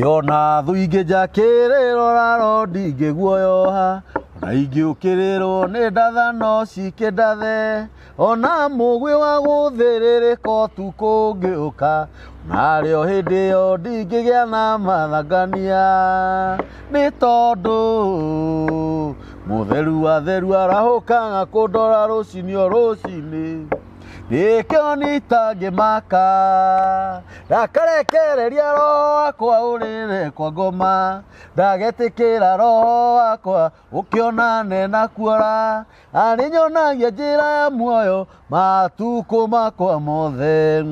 Ona thũ ingĩnjakĩrĩrwo raro ndingĩguoyoha, ona ingĩũkĩrĩrwo nĩ ndathano cikĩndathe, ona mũgwĩ wa gũthĩrĩrĩka ũtukũ ũngĩũka, narĩo hĩndĩ ĩyo ndingĩgĩa na mathangania, nĩ tondũ mũtheru wa theru arahũkaga kũndora rũcinĩ o rũcinĩ. Nĩkĩo nitangĩmaka, ndakarekereria roho wakwa ũrĩre kwa ngoma, ndagetĩkĩra roho wakwa ũkĩonane na kuora, arĩnyonagia njĩra ya muoyo matukũ makwa mothe,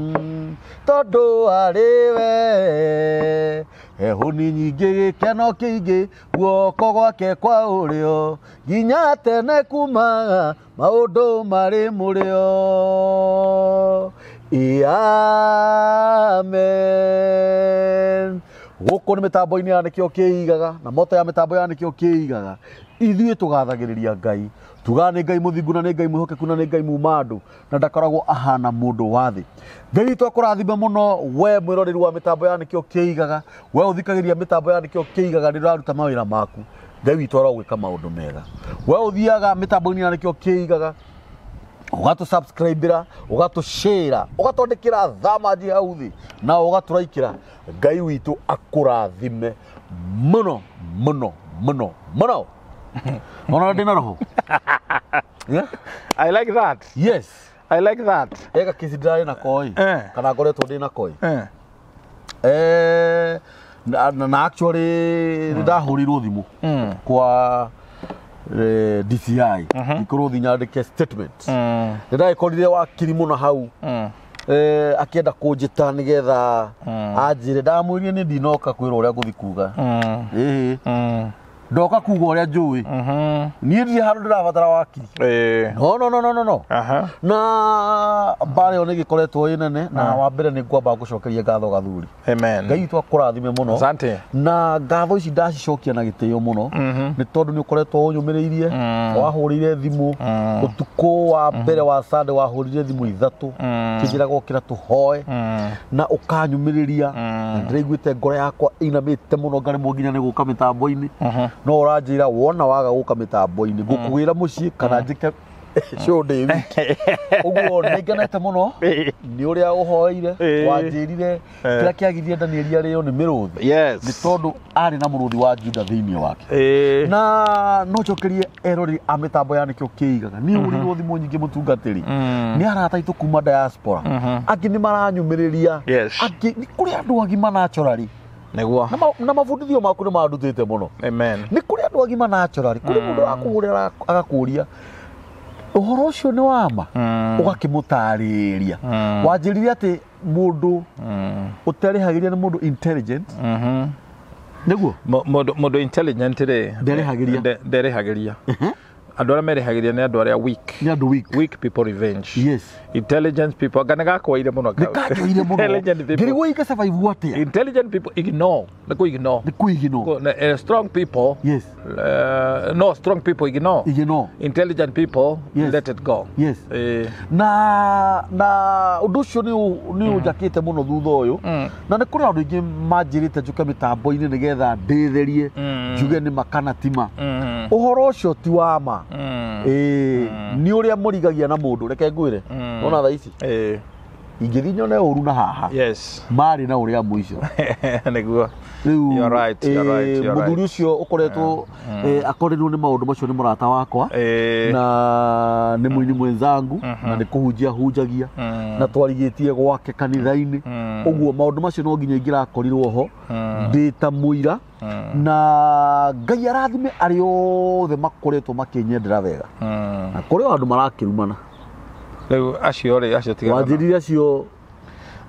tondũ arĩ we hehũni nyingĩ gĩkeno kĩingĩ guoko gwake kwa ũrĩo nginya tene kumaga maũndũ marĩ mũrĩo. Amen. Gũkũ nĩ mĩtambo-inĩ ya Nĩkĩo Kĩigaga na moto ya mĩtambo ya Nĩkĩo Kĩigaga. Ithuĩ tũgathagĩrĩria Ngai, tugaga nĩ Ngai mũthingu na nĩ Ngai mwĩhokeku na nĩ Ngai muma andũ na ndakoragwo ahana mũndũ wa thĩ. Ngai witũ akũrathime mũno we mwĩroreri wa mĩtambo ya Nĩkĩo Kĩigaga, we ũthikagĩrĩria mĩtambo ya Nĩkĩo Kĩigaga rĩrĩa ũraruta mawĩra maku. Ngai witũ arogwĩka maũndũ mega. We ũthiaga mĩtambo-inĩ ya Nĩkĩo Kĩigaga, ũgatũ-subscribe-ĩra, ũgatũ-share, ũgatwandĩkĩra thamanji hau thĩ na ũgatũraikĩra. Ngai witũ akũrathime mũno mũno mũno mũno. Ona ndĩna roho. Yeah? I like that. Yes. I like that. Ega kesi ndĩrarĩ na koi kana ngoretwo ndĩ na koi. Na actually nĩ ndahũrĩirwo thimũ kwa DCI ikorwo thi nyandĩke statement. Nĩ ndagĩkorire wakiri mũno hau, akĩenda kũnjĩta nĩgetha anjĩre. Ndamwĩrire nĩ ndinoka kwĩrwo ũrĩa ngũthi kuga. Ĩhĩ, ndoka kuga ũrĩa njũĩ. Niĩ ndirĩ handũ ndĩrabatara wakiri. No, no, no, no, no, no. Na mbara ĩyo nĩ ĩgĩkoretwo ĩ nene, na wa mbere nĩ ngwamba gũcokeria ngatho gathuri. Amen. Ngai witũ akũrathime mũno. Asante. Na ngatho ici ndacicokia na gĩtĩo mũno, nĩ tondũ nĩ ũkoretwo ũnyũmĩrĩirie. Wahũrĩire thimũ ũtukũ wa mbere wa Sunday, wahũrire thimũ 3 kĩnjĩraga ũkĩra tũhoe, na ũkanyũmĩrĩria, na ndĩraiguĩte ngoro yakwa ĩinamĩte mũno ngaremwo nginya nĩ gũka mĩtambo-inĩ. No ũranjĩra wona waga gũka mĩtambo-inĩ ngũkũgĩra mũciĩ kana njĩke show ndĩ wiki. Ũguo nĩ ngenete mũno nĩ ũrĩa ũhoeire. Wanjĩrire kĩrĩa kĩagithie Danieli arĩo nĩ mĩrũthi, nĩ tondũ arĩ na mũrũthi wa Juda thĩinĩ wake. Na no njokerie eroreri a mĩtambo ya Nĩkĩo Kĩigaga, niĩ hũrĩirwo thimũ nyingĩ mũtungatĩri nĩ arata aitũ kuma diaspora, angĩ nĩ maranyũmĩrĩria, angĩ nĩ kũrĩ andũ agima naturally. Nĩguo. Na mabundithio maku nĩ mandutĩte mũno. Amen. Nĩ kũrĩ andũ agima naturally, kũrĩ mũndũ wakũhũrĩra agakũria ũhoro ũcio nĩ wa ma, ũgakĩmũtarĩria. Wanjĩrire atĩ mũndũ ũterĩhagĩria nĩ mũndũ intelligent. Nĩguo. Mũndũ intelligent rĩ, Nderĩhagĩria. Nderĩhagĩria. Andũ arĩa merĩhagĩria nĩ andũ arĩa weak. Nĩ andũ weak. Weak people revenge. Intelligent people, anga nĩ gakwaire mũno. Nĩ kanjoire mũno. Intelligent people. Ngĩrigwo ingĩ survive atĩa. Intelligent people ignore. Nĩ kũ ignore. Nĩ kũ ignore. Strong people. No, strong people ignore. Ignore. Intelligent people let it go. Na ũndũ ũcio nĩ ũnjakĩte mũno thutha ũyũ. Na nĩ kũrĩ andũ aingĩ manjĩrĩte njũke mĩtambo-inĩ nĩgetha ndĩtherie, njuge nĩ ma kana ti ma. Ũhoro ũcio ti wa ma. Nĩ ũrĩa mũrigagia na mũndũ, reke ngwĩre. Wona thaa ici? Ingĩthiĩ nyone ũru na haha. Marĩ na ũrĩa mũico. Nĩguo. Rĩu, You're right, you're right, you're mũthuri right. ũcio ũkoretwo, akorirwo nĩ maũndũ macio nĩ mũrata wakwa. Na nĩ mũini mwenzangu, na nĩ kũhunjia hunjagia, na twarigĩtie gwake kanitha-inĩ. Ũguo maũndũ macio no nginya ingĩrakorirwo ho ndĩ ta mũira. Na Ngai arathime arĩa othe makoretwo makĩnyendera wega. Na kũrĩ o andũ marakĩrumana. Rĩu acio rĩ, acio tigana nao. Wanjĩrire acio.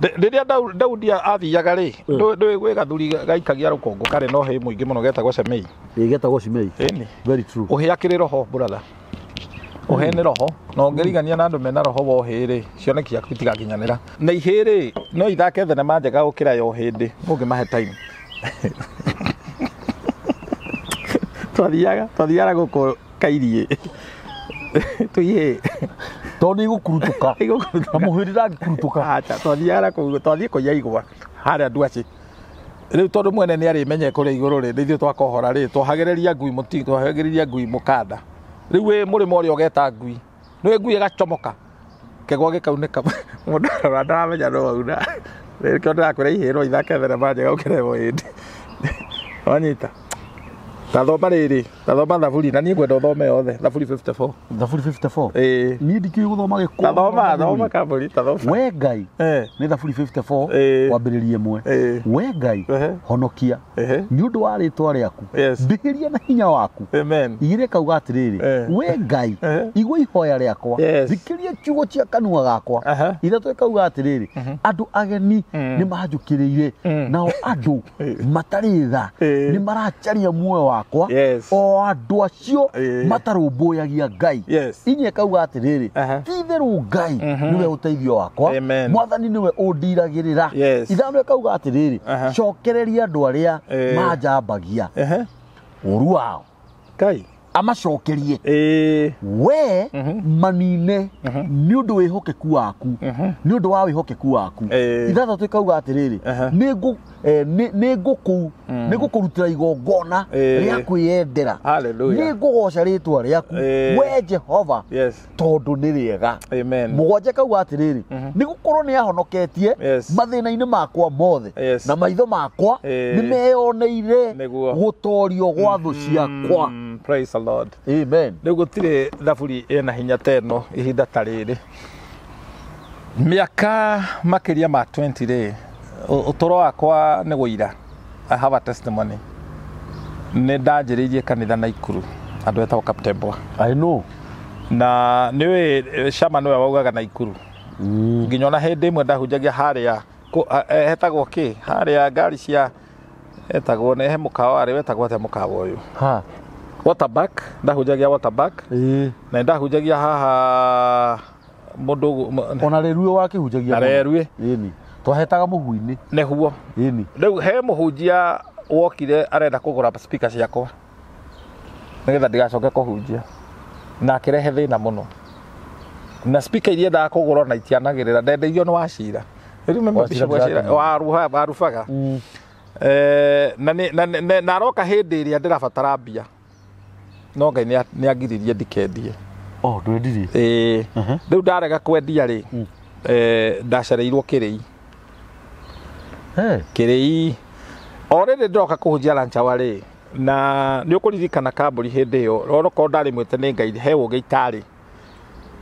Rĩrĩa Daudi athiaga rĩ, ndũĩ gwĩ gathuri gaikagia rũkũngũ karĩ na ũhĩ mũingĩ mũno getagwo Shemei. Ĩ, getagwo Shemei. Ĩni. Very true. Ũhĩ akĩrĩ roho, brother. Ũhĩ nĩ roho, na ũngĩrigania na andũ mena roho wa ũhĩ rĩ, cioneki ciaku itigakinyanĩra. Na ihĩ rĩ, no ithake thenema njega gũkĩra ya ũhĩndĩ, ũngĩmahe time. Twathiaga gũkũ Kairie. Tũihĩ. Tondũ nĩ igũkurutũka. Igũkurutũka. Na mũhĩrĩ ndangĩkurutũka. Acha, twathiaga kũu, twathiĩ kũiya igwa harĩa Ndwaci. Rĩu tondũ mwene nĩ arĩmenye kũrĩa igũrũ rĩ, ithuĩ twakohora rĩ, twahagĩrĩria ngui mũti, twahagĩrĩria ngui mũkanda. Rĩu wĩ mũrĩmo ũrĩa ũgeta ngui, nĩ ngui ĩgacomoka kĩgwa gĩkaunĩka. Mũndũ arora ndaramenya no auna. Nĩkĩo ndĩrakwĩra ihĩĩ no ithake thenema njega gũkĩra ĩmwe hĩndĩ. Wanyita? Ta thoma rĩrĩ, ta thoma thaburi, na niĩ ngwenda ũthome yothe, thaburi 54. Thaburi 54. Ĩĩ. Niĩ ndikĩũĩ gũthoma gĩkũyũ. Ta thoma, thoma kambũri, ta thoma. We Ngai. Eh. Nĩ thaburi 54 Ĩĩ. kwambĩrĩria ĩmwe. Ĩĩ. We Ngai Ehe. honokia Ehe. nĩ ũndũ wa rĩtwa rĩaku. Yes. Ndĩhĩria na hinya waku. Amen. Igĩrĩ kauga atĩrĩrĩ, Eh. we Ngai Eh. igua ihoya rĩakwa, Yes. thikĩria kiugo cia kanua gakwa. Aha. Ithatũ ĩkauga atĩrĩrĩ, andũ ageni nĩ manjũkĩrĩire, nao andũ matarĩ tha Eh. nĩ maracaria muoyo wakwa, Yes. o andũ acio Eh. matarũmbũyagia Ngai. Yes. Inya ĩkauga atĩrĩrĩ, Aha. ti-itherũ Ngai nĩwe ũteithio wakwa, Amen. Mwathani nĩwe ũndiragĩrĩra. Yes. Ithano ĩkauga atĩrĩrĩ, Aha. cokereria andũ arĩa Eh. manjambagia Ehe. ũru wao, Ngai. amacokerie Ĩĩ. we manine nĩ ũndũ wĩhokeku waku, nĩ ũndũ wa wĩhokeku waku. Eh. Ithathatũ ĩkauga atĩrĩrĩ, Aha. nĩ ngũkũrutĩra igongona Eh. rĩa kwĩyendera, Hallelujah. nĩ ngũgoca rĩtwa rĩaku Eh. we Jehova, Yes. tondũ nĩ rĩega. Amen. Mũgwanja kauga atĩrĩrĩ, nĩ gũkorwo nĩ ahonoketie Yes. mathĩna-inĩ makwa mothe, Yes. na maitho makwa Eh. nĩ meyoneire Nĩguo. gũtorio gwa thũ ciakwa. Praise the Lord. Amen. Rĩu gũtirĩ thaburi ĩna hinya ta ĩno ihinda ta rĩrĩ. Mĩaka makĩria ma 20 rĩ, ũtũũro wakwa nĩ wũira. I have a testimony. Nĩ ndanjĩrĩirie kanitha Naikuru, andũ etagwo Kaptembwa. I know. Na nĩũĩ Shama nĩwe waugaga Naikuru. Nginya ona hĩndĩ ĩmwe ndahunjagia harĩa hetagwo kĩ harĩa ngari cia etagwo nĩ he mũkawa arĩ wetagwo atĩa mũkawa ũyũ Ha. Waterback, ndahunjagia Waterback Ĩĩ. na ndahunjagia haha mũndũ Ona rĩruĩ wakĩhunjagia na mũno. Rerue Ĩni. Twahetaga mũhu-inĩ. nĩguo Ĩni. rĩu he mũhunjia wokire arenda kũgũra speaker ciakwa nĩgetha ndigacoke kũhunjia na akĩrehe thĩna mũno na speaker iria endaga kũgũra na itianagĩrĩra ndendeirio nĩ Wachira. Remember Wachira Bishop Wachira Ndĩrakĩmenya. warubaga na aroka hĩndĩ ĩrĩa ndĩrabatara mbia no Ngai nĩ angiririe ndikendie. Oh, ndwendirie. Ĩĩ. Rĩu ndarega kwendia rĩ, ndacereirwo kĩrĩi. Hey. Kĩrĩi o rĩrĩ ndĩroka kũhunjia lanchawa rĩ, na nĩ ũkũririkana kambũri hĩndĩ ĩyo onokorwo ndarĩ mwĩte nĩ Ngai he ũgĩ itarĩ,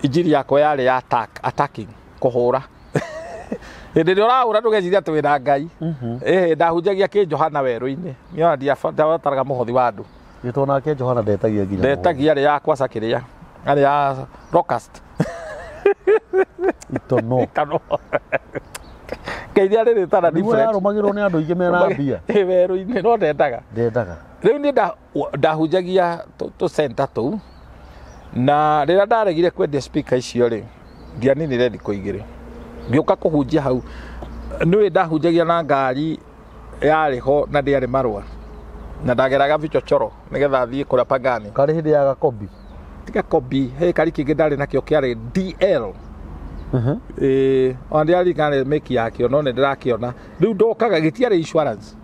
injiri yakwa yarĩ ya attacking, kũhũra. Hĩndĩ ĩrĩa ũrahũra ndũgeciria atĩ wĩna Ngai. Ĩhĩ, ndahunjagia kĩ Johana werũ-inĩ, niĩ ona ndiabataraga mũhothi wa andũ. Gĩtwo nake Johana ndetagia nginya. Ndetagia arĩ ya kwaca kĩrĩa arĩ ya locust. Itono. Kano Ngai nĩ arĩ rĩtana Nĩguo different. yarũmagĩrwo nĩ andũ aingĩ mena mbia. Ĩ werũ-inĩ no ndendaga. Ndendaga. Rĩu niĩ ndahunjagia tũ center tũu, na rĩrĩa ndaregire kwendia speaker icio rĩ, ndianinire thikũ igĩrĩ ngĩũka kũhunjia hau. Nĩũĩ ndahunjagia na ngari yarĩ ho na ndĩarĩ marũa, na ndageraga vichochoro nĩgetha thiĩ kũrĩa Pangani. Karĩ hĩndĩ ya Gakombi. Tiga kombi, he kari kĩngĩ ndarĩ nakĩo kĩarĩ DL. Ĩĩ, ona ndiaririkana mĩki yakĩo no nĩ ndĩrakĩona rĩu. Ndokaga gĩtiarĩ insurance,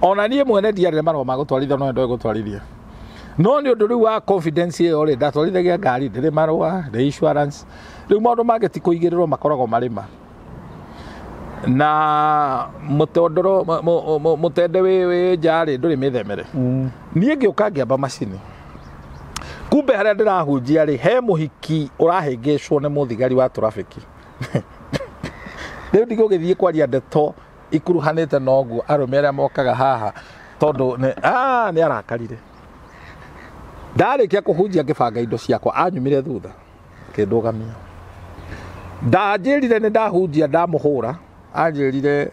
ona niĩ mwene ndiarĩ na marũa ma gũtwarithia, no ndoĩ gũtwarithia, no nĩ ũndũ rĩu wa confidence ĩyo rĩ, ndatwarithagia ngari ndĩrĩ marũa, ndĩ insurance. Rĩu maũndũ mangĩ ti kũigĩrĩrwo, makoragwo marĩ ma na mũtondoro mũtende wĩ nja rĩ, ndũrĩ mĩthemere. Niĩ ngĩũka ngĩamba macini, kumbe harĩa ndĩrahunjia rĩ, he mũhiki ũrahĩngĩcwo nĩ mũthigari wa traffic. Rĩu ndigũgĩthiĩ kwaria ndeto ikuruhanĩte na ũguo arũme arĩa mokaga haha, tondũ nĩ arakarire. Ndarĩkia kũhunjia ngĩbanga indo ciakwa, anyumire thutha akĩndũgamia, ndanjĩrire nĩ ndahunjia ndamũhũra, anjĩrire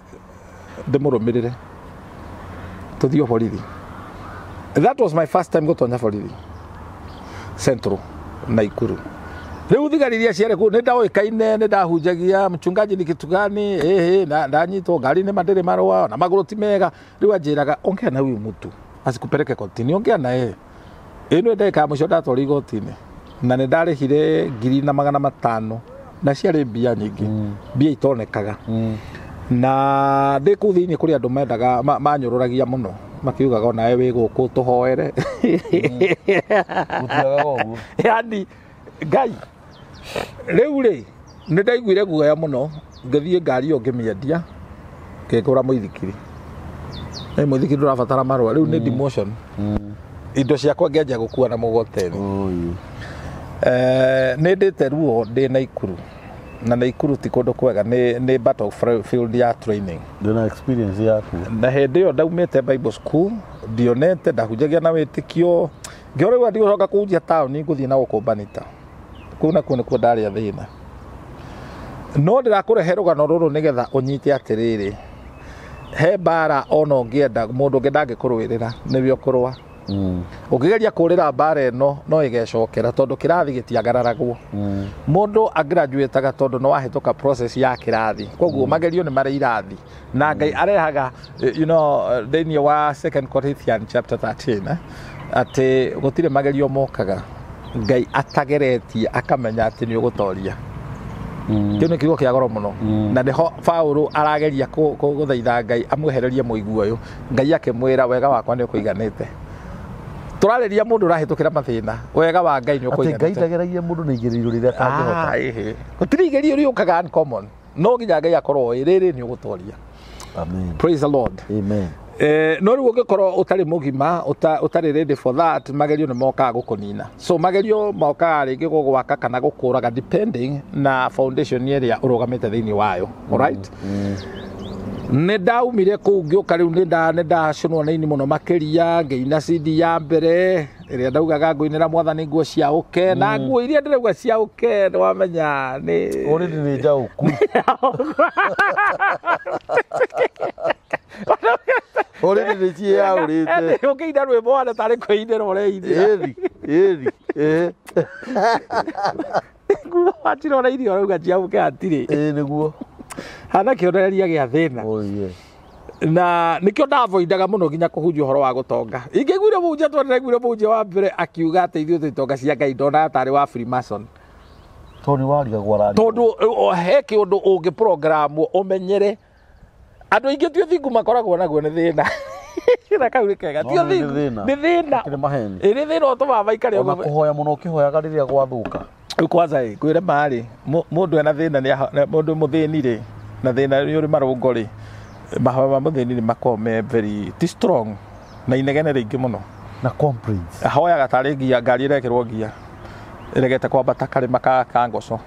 ndĩmũrũmĩrĩre tũthiĩ borithi. That was my first time gũtonya borithi Central Naikuru. Rĩu thigari iria ciarĩ kũu nĩ ndaũĩkaine, nĩ ndahunjagia mchungaji ni kitu gani, ĩhĩ na ndanyitwo ngari nĩ mandĩrĩ marũa na magũrũ ti mega. Rĩu anjĩraga ongea na huyu mtu asikupeleke kotini, ongea na yeye. Ĩno ndagĩka ya mũico ndatwarwo igoti-inĩ na nĩ ndarĩhire 1,500 na ciarĩ mbia nyingĩ, mbia itonekaga. Na ndĩ kũu thĩinĩ kũrĩ andũ mendaga manyũrũragia mũno makiugaga onawe wĩ gũkũ tũhoere. Gũtiagaga ũguo. Yani Ngai rĩu rĩ nĩ ndaiguire guoya mũno, ngĩthiĩ ngari ĩyo ngĩmĩendia, ngĩgũra mũithikiri. Nĩ mũithikiri ndũrabatara marũa, rĩu nĩ demotion. Indo ciakwa ngĩanjia gũkua na mũgoteni. Oi. Nĩ ndĩte ruo ndĩ Naikuru, na Naikuru ti kũndũ kwega, nĩ battlefield ya training. Ndĩna experience yaku. Na hĩndĩ ĩyo ndaumĩte Bible school, ndionete, ndahunjagia na wĩtĩkio, ngĩona rĩu ndigũcoka kũhunjia taũni, ngũthiĩ na gũkũ Banita. Kũu nakuo nĩkuo ndarĩ thĩna. No ndĩrakũrehe rũgano rũrũ nĩgetha ũnyite atĩrĩrĩ, he mbara ona ũngĩenda mũndũ ũngĩ ndangĩkũrũĩrĩra, nĩwe ũkũrũa. Ũngĩgeria kũrĩra mbara ĩno no ĩgecokera tondũ kĩrathi gĩtiagararagwo. Mũndũ agraduataga tondũ nĩ wahĩtũka process ya kĩrathi, koguo magerio nĩ marĩ irathi na Ngai arehaga, you know, thĩinĩ wa 2 Corinthians chapter 13 atĩ gũtirĩ magerio mokaga Ngai atageretie akamenya atĩ nĩ ũgũtoria. Kĩu nĩ kiugo kĩa goro mũno. Na nĩho Paulo arageria gũthaitha Ngai amwehererie mũigua ũyũ. Ngai akĩmwĩra wega wakwa nĩ ũkũiganĩte. Tũrarĩria mũndũ ũrahĩtũkĩra mathĩna, wega wa Ngai nĩ Atĩ Ngai ũkũiganĩte. ndageragia mũndũ na igerio rĩrĩa atangĩhota. Gũtirĩ igerio rĩũkaga uncommon, no nginya Ngai akorwo oĩ rĩrĩ nĩ ũgũtoria. Amen. Praise the Lord. Amen. No rĩu ũngĩkorwo ũtarĩ mũgima, ũtarĩ ready for that, magerio nĩ mokaga gũkũnina. So magerio mokaga rĩngĩ gũgwaka kana gũkũraga depending na foundation ĩrĩa ũrũgamĩte thĩinĩ wayo. Alright? Nĩ ndaumire kũu ngĩũka rĩu nĩ ndacũnwo nĩ ini mũno makĩria, ngĩina CD ya mbere ĩrĩa ndaugaga ngũinĩra mwathani nguo cia ũke, na nguo iria ndĩrauga cia ũke nĩ wamenya nĩ Already nĩ njaũku. Already nĩ ciĩyaũrĩte. Ũkĩina rwĩmbo wana tarĩ kwĩinĩra ũreinĩra. Ĩthi, ĩthi, ĩ. Nguo watira ũrairia ũrauga cia ũke hatirĩ. Ĩ nĩguo. Hana kĩonereria gĩa thĩna. Oh yes. Na nĩkĩo ndavoidaga mũno nginya kũhunjia ũhoro wa gũtonga. Ingĩiguire mũhunjia tondũ ndĩraiguire mũhunjia wa mbere akiuga atĩ ithuĩ twĩ itonga cia Ngai, ndonaga tarĩ wa Freemason. Tondũ nĩ warigagwo araria. Tondũ he kĩũndũ ũngĩ programwo ũmenyere. Andũ aingĩ ti ũthingu makoragwo naguo nĩ thĩna. Na kau nĩ kega. Ti No, nĩ ũthingu. thĩna. Nĩ thĩna. Nĩ maheni. Ĩ nĩ thĩna ũtũmaga maikare Ona ũguo. kũhoya mũno ũkĩhoyaga rĩrĩa gwathũka. Rĩu kwanza ĩ, ngwĩre marĩ, mũndũ ena thĩna nĩ mũndũ mũthĩni rĩ, na thĩna nĩ ũrĩ marũngo rĩ, mahoya ma mũthĩni nĩ makoragwo me very ti strong na inegene rĩingĩ mũno. Na complaints. Ahoyaga tarĩ ngia, ngari ĩrekĩrwo ngia, ĩregete kwambata karĩma ka ngoco.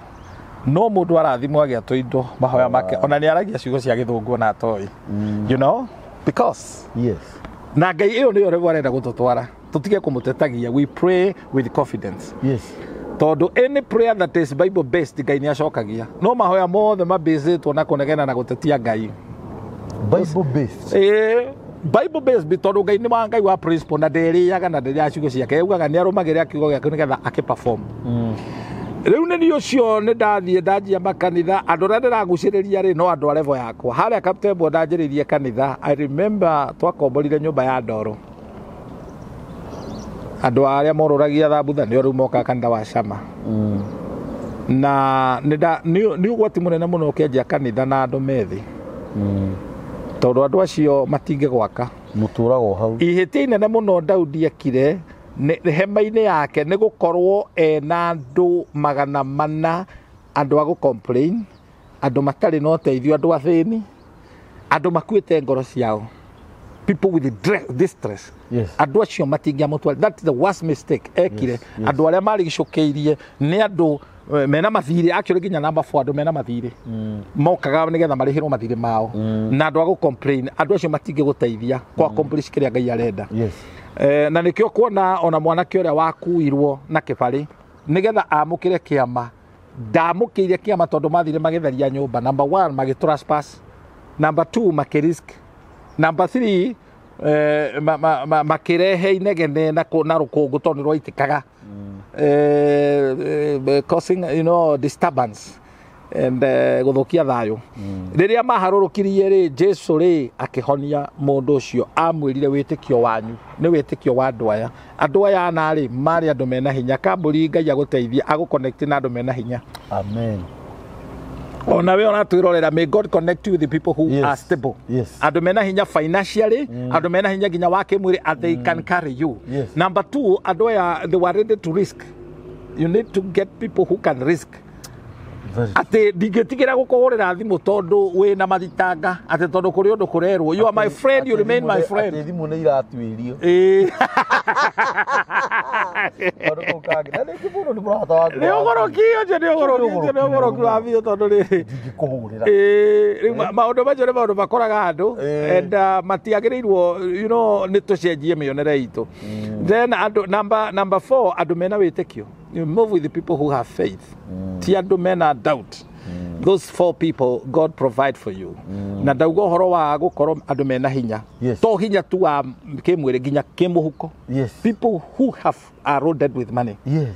No mũndũ arathimwo agĩa tũindo mahoya make, ona nĩ aragia ciugo cia gĩthũngũ ona atoĩ. You know? Because Yes. na Ngai ĩyo nĩyo rĩu arenda gũtũtwara, tũtige kũmũtetagia. We pray with confidence. Yes. Tondũ any prayer that is Bible based Ngai nĩ acokagia. No mahoya mothe mabĩcĩtwo na kũnegena na gũtetia Ngai. Bible based. Bible based tondũ Ngai nĩ wa Ngai wa principle na nderĩaga na nderĩaga ciugo ciake. Augaga nĩ arũmagĩrĩra kiugo gĩake nĩgetha akĩ-perform. Rĩu nĩ niĩ ũcio nĩ ndathiĩ ndanjia makanitha, andũ arĩa ndĩragucĩrĩria rĩ no andũ a level yakwa. Harĩa Kaptembwo ndanjĩrĩirie kanitha, I remember twakomborire nyũmba ya ndoro. Andũ arĩa morũragia thambutha nĩo rĩu mokaga kanitha wa Cama. Na nĩ ũgwati mũnene mũno ũkĩanjia kanitha na andũ methĩ. Tondũ andũ acio matingĩgwaka. Mũtũraga hau. Ihĩtia inene mũno Daudi ekire hema-inĩ yake nĩ gũkorwo ena andũ 400, andũ a gũ-complain, andũ matarĩ na ũteithio, andũ athĩni, andũ makuĩte ngoro ciao. People with distress. Yes. Andũ acio matingĩamũtwara. That's the worst mistake ekire. Yes, yes. Andũ arĩa marigicũkĩirie nĩ andũ mena mathirĩ, actually nginya number 4 andũ mena mathirĩ. Mokaga nĩgetha marĩhĩrwo mathirĩ mao. Na andũ a gũ-complain, andũ acio matingĩgũteithia kũ accomplish kĩrĩa Ngai arenda. Yes. Na nĩkĩo kuona ona mwanake ũrĩa wakuirwo na kĩbarĩ nĩgetha amũkĩre kĩama, ndamũkĩire kĩama tondũ mathire magĩtheria nyũmba. Number 1 magĩ trespass, number 2 makĩ risk, number 3 makĩrehe inegene na rũkũngũ tondũ nĩ rwaitĩkaga. Causing, you know, disturbance and gũthũkia thayũ. Rĩrĩa maharũrũkirie rĩ, Jesu rĩ akĩhonia mũndũ ũcio, amwĩrire wĩtĩkio wanyu nĩ wĩtĩkio wa andũ aya. Andũ aya ana rĩ marĩ andũ mena hinya. Kambũri Ngai agũteithie agũconnect na andũ mena hinya. Amen. Ona we ũratwĩrorera, may God connect you with the people who Yes. are stable. Yes. Andũ mena hinya financially, andũ mena hinya nginya wa kĩmwĩrĩ, and they can carry you. Yes. Number two, andũ aya, they were ready to risk. You need to get people who can risk. Very. Atĩ ndingĩtigĩra gũkũhũrĩra thimũ tondũ wĩna mathitanga, atĩ tondũ kũrĩ ũndũ kũrerwo, you are my friend, you Atĩ remain thimũ my nĩ- friend. Atĩ thimũ nĩ iratuĩrio. Ĩĩ. Tondũ kũu kangĩ na rĩngĩ mũndũ nĩ mũrata waku. Nĩ ũgũrũki ũcio, nĩ ũgũrũki ũcio, nĩ ũgũrũki wa biũ tondũ rĩrĩ, Ndingĩkũhũrĩra. Ĩĩ, rĩu maũndũ macio nĩ maũndũ makoraga andũ and matiagĩrĩirwo nĩ tũcenjie mĩonere itũ. Then andũ number four, andũ mena wĩtĩkio. You move with the people who have faith, ti andũ mena doubt. Those four people, God provide for you. Na ndauga ũhoro wa gũkorwo andũ mena hinya, Yes. to hinya tu wa kĩmwĩrĩ, nginya kĩmũhuko. Yes. People who have are loaded with money. Yes.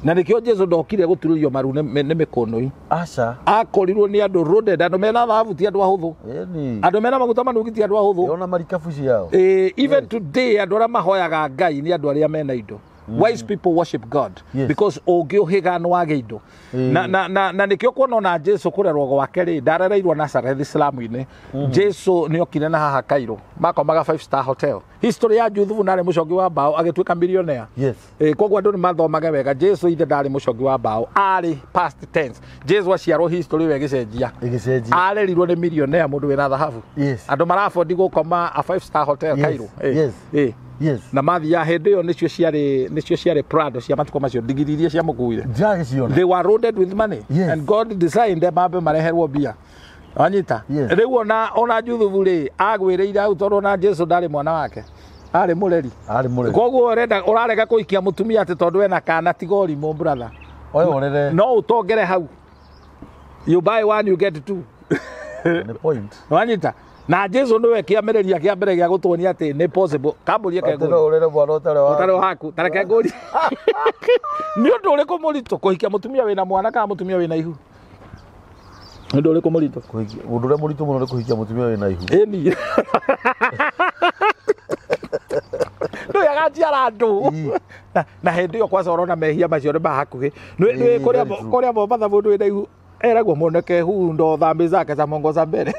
Na nĩkĩo Jesu ndokire gũturĩrio maru nĩ mĩkũnũi. Aca. Akorirwo nĩ andũ loaded, andũ mena thahabu, ti andũ ahũthũ. Ĩni. Andũ mena maguta manungi, ti andũ ahũthũ. Ona marikabu ciao. Even today, andũ arĩa mahoyaga Ngai nĩ andũ arĩa mena indo. Wise people worship God Yes. because ũngĩũhĩga nĩ wage indo. Na nĩkĩo kuona ona Jesu kũrerwo gwake rĩ, ndarereirwo Nazareth Islamu-inĩ. Jesu nĩ okire na haha Cairo, makomaga five star hotel. History ya Juthubu, narĩ mũcongi wa mbaũ agĩtuĩka millionaire. Yes. Koguo andũ nĩ mathomage wega. Jesu ithe ndarĩ mũcongi wa mbaũ, arĩ past tense. Jesu aciarwo, history ĩyo ĩgĩcenjia. Ĩgĩcenjia. Arerirwo nĩ millionaire, mũndũ wĩna thahabu. Yes. Andũ marabondi gũkoma a five star hotel Yes. Cairo. Yes. Yes. Na mathiaga hĩndĩ ĩyo, nĩcio ciarĩ Prado cia matukũ macio, ndigiri iria ciamũkuire. Ndiragĩciona. They were loaded with money. Yes. And God designed them mambe mareherwo mbia, wanyita? Yes. Rĩu ona Juthubu rĩ, agwĩrĩire hau tondũ ona Jesu ndarĩ mwana wake, arĩ mũreri. Arĩ mũreri. Koguo ũrenda ũrarega kũhikia mũtumia atĩ tondũ ena kana, tiga ũrimũ, brother. Oyo ũrere. No ũtongere hau. You buy one, you get two. Nĩ point. Wanyita? Na Jesu nĩwe kĩambĩrĩria kĩa mbere gĩa gũtuonia atĩ nĩ possible. Kambũrie Atĩ no kengũri ũrere mwana ũtarĩ waku. ũtarĩ waku. Tareke ngũrie, nĩ ũndũ ũrĩkũ mũritũ, kũhikia mũtumia wĩna mwana kana mũtumia wĩna ihu? Nĩ ũndũ ũrĩkũ mũritũ? Ũndũ ũrĩa mũritũ mũno nĩ kũhikia mũtumia wĩna ihu. Ĩni ndũĩ agaciara andũ. Ii. Na hĩndĩ ĩyo kwanza ũrona mehia macio nĩ ma hakuhĩ. Ii, Nĩ kũrĩa very true. kũrĩa Mombatha, mũndũ wĩna ihu eragwo moneke hu ndo dhambi zake za mongoza mbere.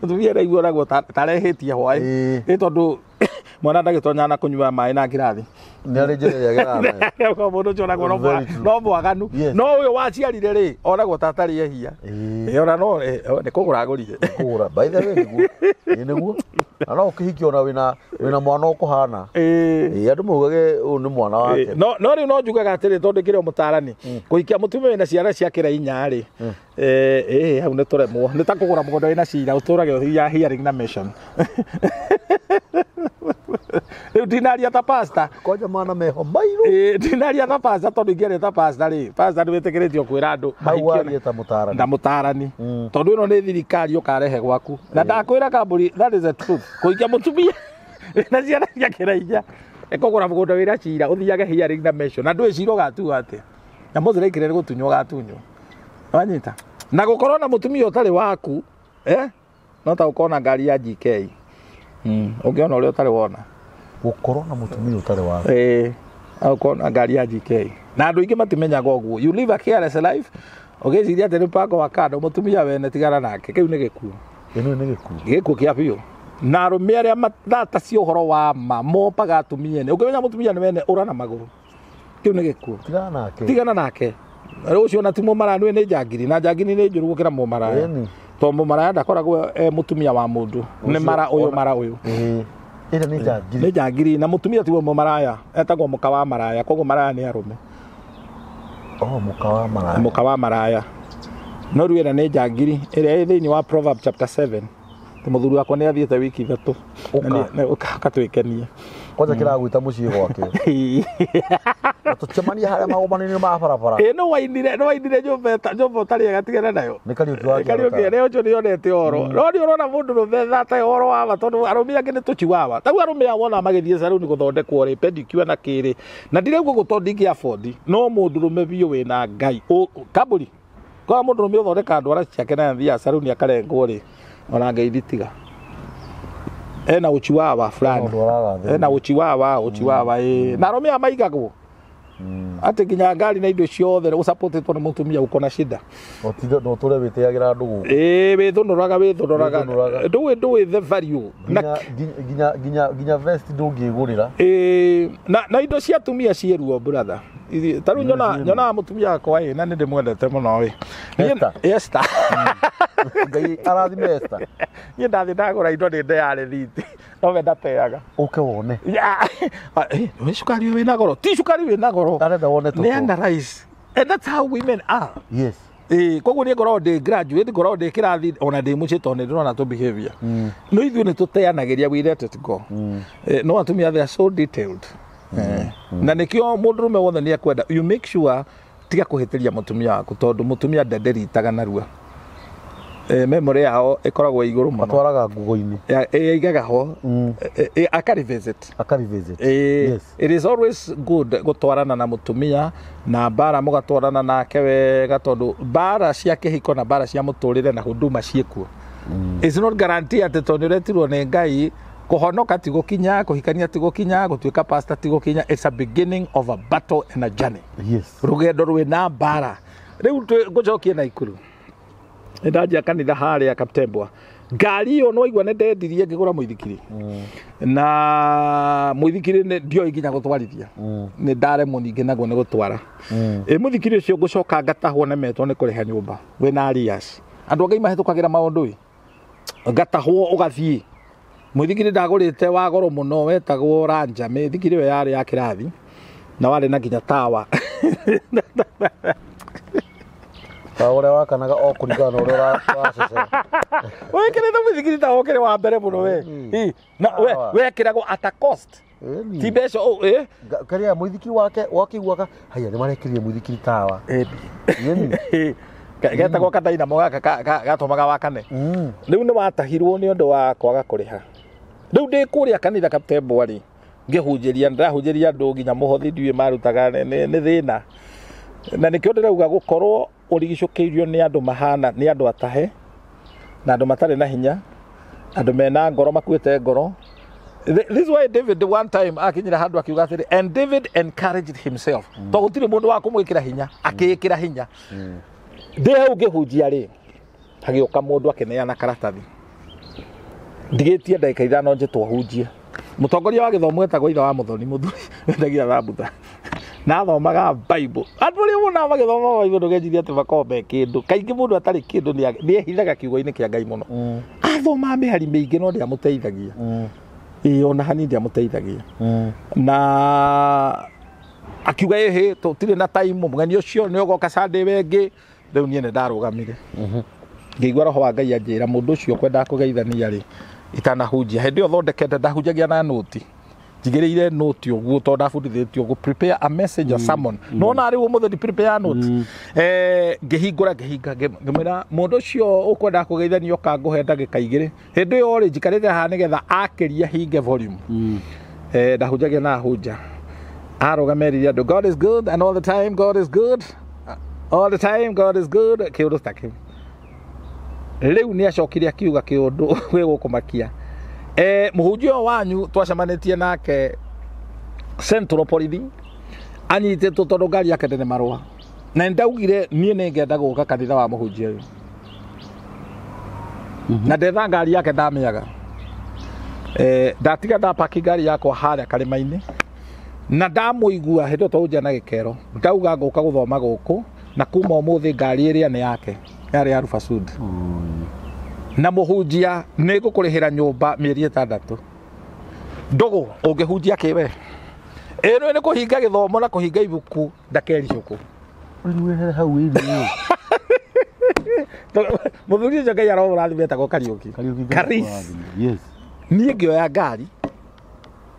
Mũtumia ena ihu oragwo tarehĩtie hwaĩ. Ii. Ĩ tondũ mwana ndagĩtonya na kũnyua maĩ na ngirathi. Nĩ arĩ njĩra ĩrĩa ageraga nayo. Mũndũ ũcio onagwo Very true. no mwaganu. Yes. No ũyũ waciarire rĩ, onagwo ta atarĩ ehia. Ii. Ĩ, ona no nĩ kũgũra agũrire. Kũgũra. By the way, nĩguo. Ĩ, nĩguo. Na no ũkĩhikie ona wĩna mwana ũkũhana. Ĩ. Ĩ, andũ maugage ũyũ nĩ mwana wake. No rĩu no njugaga atĩrĩ, tondũ kĩrĩ o mũtarani, kũhikia mũtumia wĩna ciana cia kĩra inya rĩ, hau nĩ tũremwo. Nĩ ta kũgũra mũgũnda wĩna cira ũtũrage ũthiaga hearing na mission. Rĩu ndinaria ta pastor. Kwanja mana meho mairũ. Ĩ, ndinaria ta pastor, tondũ ingĩaria ta pastor rĩ, pastor nĩ wĩtĩkĩrĩtio kwĩra andũ Hau mahikio warie ta mũtarani. Na mũtarani, tondũ ĩno nĩ thirikari ũkarehe gwaku. Na ndakwĩra kambũri, that is the truth. Kũhikia mũtumia na ciana cia kĩra inya ĩkũgũra mũgũnda wĩna cira ũthiage hearing na mention, na ndũĩ cira ũgatua atĩa, na mũthĩra nĩ gũtunywo ũgatunywo, wanyita? Na gũkorwo na mũtumia ũtarĩ waku, no ta gũkorwo na ngari ya GK. Ũngĩona ũrĩa ũtarĩ wona. Gũkorwo na mũtumia ũtarĩ waku. Ĩĩ, ũkorwo na ngari ya GK, na andũ aingĩ matimenyaga ũguo. You live a careless life ũgĩciria atĩ nĩ mũbango wa kando. Mũtumia wene, tigana nake, kĩu nĩ gĩkuũ. Ĩno nĩ gĩkuũ. Gĩkuũ kĩa biũ. Na arũme arĩa mathata cia ũhoro wa ma mopaga atumia ene. Ũngĩmenya mũtumia nĩ wene, ũra na magũrũ, kĩu nĩ gĩkuũ. Tigana nake. Tigana nake. Rĩu ũcio ona ti mũmaraya, nĩ njangiri, na njangiri nĩ njũru gũkĩra mũmaraya. Ĩni. Tondũ mũmaraya ndakoragwo e mũtumia wa mũndũ, nĩ mara ũyũ, mara ũyũ. Ĩĩ. Ĩrĩa nĩ njangiri. Nĩ njangiri. Na mũtumia tiwe mũmaraya, etagwo mũka wa maraya. Koguo maraya nĩ arũme. Oh, mũka wa maraya. Mũka wa maraya. No rĩu ĩrĩa nĩ njangiri ĩrĩa ĩ thĩinĩ wa Proverb chapter 7. Atĩ mũthuri wakwa nĩ athiĩte wiki 3. Ũka. Na ũka ũka twĩkenie. Kwanja kĩragwĩta mũciĩ gwake. Na tũcemanie harĩa magomano-inĩ ma barabara. Ĩ, nĩ wainire nyũmba ũtarĩ agatigana nayo. Nĩ Kariũki wa Kariũki Kĩarota. nĩ ũcio nĩonete ũhoro, no nĩ ũrona mũndũ rũmethata ũhoro wa ma, tondũ arũme angĩ nĩ tũchiwawa. Tau arũme aya wona magĩthiĩ saruni gũthondekwo rĩ, pedicure na kĩrĩ, na ndirauga ũguo tondũ ndingĩ afford, no mũndũ rũme biũ wĩna Ngai kambũri kwa mũndũ rũme ũthondeka ndwara ciake na athiaga saruni akarengwo rĩ, ona Ngai thitiga ena uchiwawa fulani. Ũndũ aragathĩrĩria. Ena uchiwawa, uchiwawa. Ĩ, na arũme aya maigagwo Atĩ nginya ngari na indo ciothe ũsupportĩtwo nĩ mũtumia uko na shida. Otindo no tũre wĩtĩagĩra andũ gũkũ. Ĩĩ wĩthũnũraga wĩthũnũraga. Wĩthũnũraga. Ndũĩ the value. Na Nginya nginya nginya vest ndũngĩgũrĩra. Ĩĩ na indo cia atumia ciĩ ruo brother. Ta rĩu nyonaga mũtumia wakwa ĩ na nĩ ndĩmwendete mũno ĩ. Esther. Esther. Ngai arathime Esther. Niĩ ndathiĩ ndagũra indo nĩ ndeaga rĩthiti. No we ndateaga. Ũke wone. Nĩ cukari wĩna goro. Ti cukari wĩna goro. Arenda wone Nĩ tũtũ. analyze. And that's how women are. Yes. Koguo niĩ ngoragwo ndĩ graduate, ngoragwo ndĩ kĩrathi ona ndĩ mũciĩ tondũ nĩ ndĩrona tũ behavior. No ithuĩ nĩ tũteanagĩria, we let it go. No atumia they are so detailed. Na nĩkĩo mũndũrũme wothe nĩ ekwenda you make sure tiga kũhĩtĩria mũtumia waku tondũ mũtumia ndenderitaga narua. Memory yao ĩkoragwo igũrũ mũno. Matwaraga ngugo-inĩ. Aigaga ho. Akarevisit. Akarevisit. Yes. It is always good gũtwarana na mũtumia na mbara mũgatwarana nake wega tondũ mbara cia kĩhiko na mbara cia mũtũrĩre na huduma ciĩkuo. It's not guarantee atĩ tondũ nĩũretirwo nĩ Ngai kũhonoka ti gũkinya, kũhikania ti gũkinya, gũtuĩka pastor ti gũkinya. It's a beginning of a battle and a journey. Yes. Rũgendo rwĩna mbara. Rĩu ngũcokie Naikuru. Nĩndanjia kanitha harĩa Kaptembwa. Ngari ĩyo no igua nĩ ndendirie ngĩgũra mũithikiri. Na mũithikiri ndioĩ nginya gũtwarithia. Nĩ ndaremwo ningĩ naguo nĩ gũtwara. Mũithikiri ũcio ngũcoka ngatahwo nemetwo nĩ kũrĩha nyũmba wĩna arrears. Andũ a Ngai mahĩtũkagĩra maũndũ ĩ. Ngatahwo ũgathiĩ. Mũithikiri ndagũrĩte wa goro mũno wetagwo Ranja. Mĩithikiri ĩyo yarĩ ya kĩrathi na warĩ na nginya tawa. Tawa ũrĩa wakanaga o kũringana na ũrĩa ũracecera. Wĩkĩrĩte mũithikiri ta ũkĩrĩ wa mbere mũno we. Na wekĩragwo at a cost. Ti mbeca ĩ. Kĩrĩa mũithikiri wake wakĩiguaga haya nĩ marekĩrire mũithikiri tawa. Ĩni. Getagwo kadainamo gaka gatũmaga wakane. Rĩu nĩ watahirwo nĩ ũndũ wa kwaga kũrĩha. Rĩu ndĩ kũrĩa kanitha Kaptembwa rĩ, ngĩhunjĩria, ndĩrahunjĩria andũ nginya mũhothi ndiũĩ marutaga nĩ thĩna. Na nĩkĩo ndĩrauga gũkorwo ũrigicũkĩirio nĩ andũ mahana, nĩ andũ atahe, na andũ matarĩ na hinya, andũ mena ngoro makuĩte ngoro. This is why David one time akinyira handũ akiuga atĩrĩ, and David encouraged himself. Tondũ gũtirĩ mũndũ wa kũmwĩkĩra hinya, akĩĩkĩra hinya. Ndĩ hau ngĩhunjia rĩ, hagĩũka mũndũ akĩneana karatathi. Ndigĩtie ndagĩka ithano njĩtwo hunjie. Mũtongoria wa gĩthomo etagwo ithe wa Mũthoni, mũthuri wendagia thambutha. Na athomaga Bible. Andũ arĩa wonaga magĩthoma Bible ndũgecirie atĩ makoragwo me kĩndũ. Kaingĩ mũndũ atarĩ kĩndũ nĩehithaga kiugo-inĩ kĩa Ngai mũno. Athomaga mĩhari mĩingĩ no ndĩamũteithagia. Ĩĩ ona hanini ndĩamũteithagia. Na akiuga ĩhĩ tũtirĩ na time, mũgeni ũcio nĩ ũgoka Sunday wengĩ. Rĩu niĩ nĩ ndarũgamire. Ngĩigua roho wa Ngai anjĩra mũndũ ũcio kwendaga kũgeithania rĩ, itanahunjia. Hĩndĩ ĩyo thondekete ndahunjagia na nũti. Njigĩrĩire nũti ũguo tondũ ndabundithĩtio gũ prepare a message or sermon. No na rĩu ũmũthĩ ndi prepare note. Ngĩhingũra ngĩhinga ngĩmwĩra mũndũ ũcio ũkwendaga kũgeithania ũka ngũhe ndagĩka igĩrĩ. Hĩndĩ ĩyo rĩ njikarĩte haha nĩgetha akĩria hinge volume. Ndahunjagia na ahunja. Arũgamĩrĩire andũ, God is good and all the time God is good. All the time God is good. Kĩũndũ ta kĩu. Rĩu nĩ acokire akiuga kĩũndũ gĩgũkũmakia. Mũhunjia ũyũ wanyu twacemanĩtie nake Central Police anyitĩtwo tondũ ngari yake ndĩrĩ marũa. Na nĩndaugire niĩ nĩngenda gũka kanitha wa mũhunjia ũyũ. Na ndetha ngari yake ndamĩaga. Ndatiga ndapaki ngari yakwa harĩa karĩma-inĩ. Na ndamũigua hĩndĩ ĩyo twahunjia na gĩkero. Ndauga ngũka gũthoma gũkũ na kuma ũmũthĩ ngari ĩrĩa nĩ yake. Yarĩ ya Rufa Sud. Na mũhunjia nĩ ngũkũrĩhĩra nyũmba mĩeri ĩtandatũ. Ndũgũ ũngĩhunjia kĩ we? Ĩno nĩ kũhinga gĩthomo na kũhinga ibuku ndakericũkũ. Rĩu wehere hau ĩri. Mũthuri ũcio Ngai aromũrathime etagwo Kariũki. Karis. Yes. Niĩ ngĩoya ngari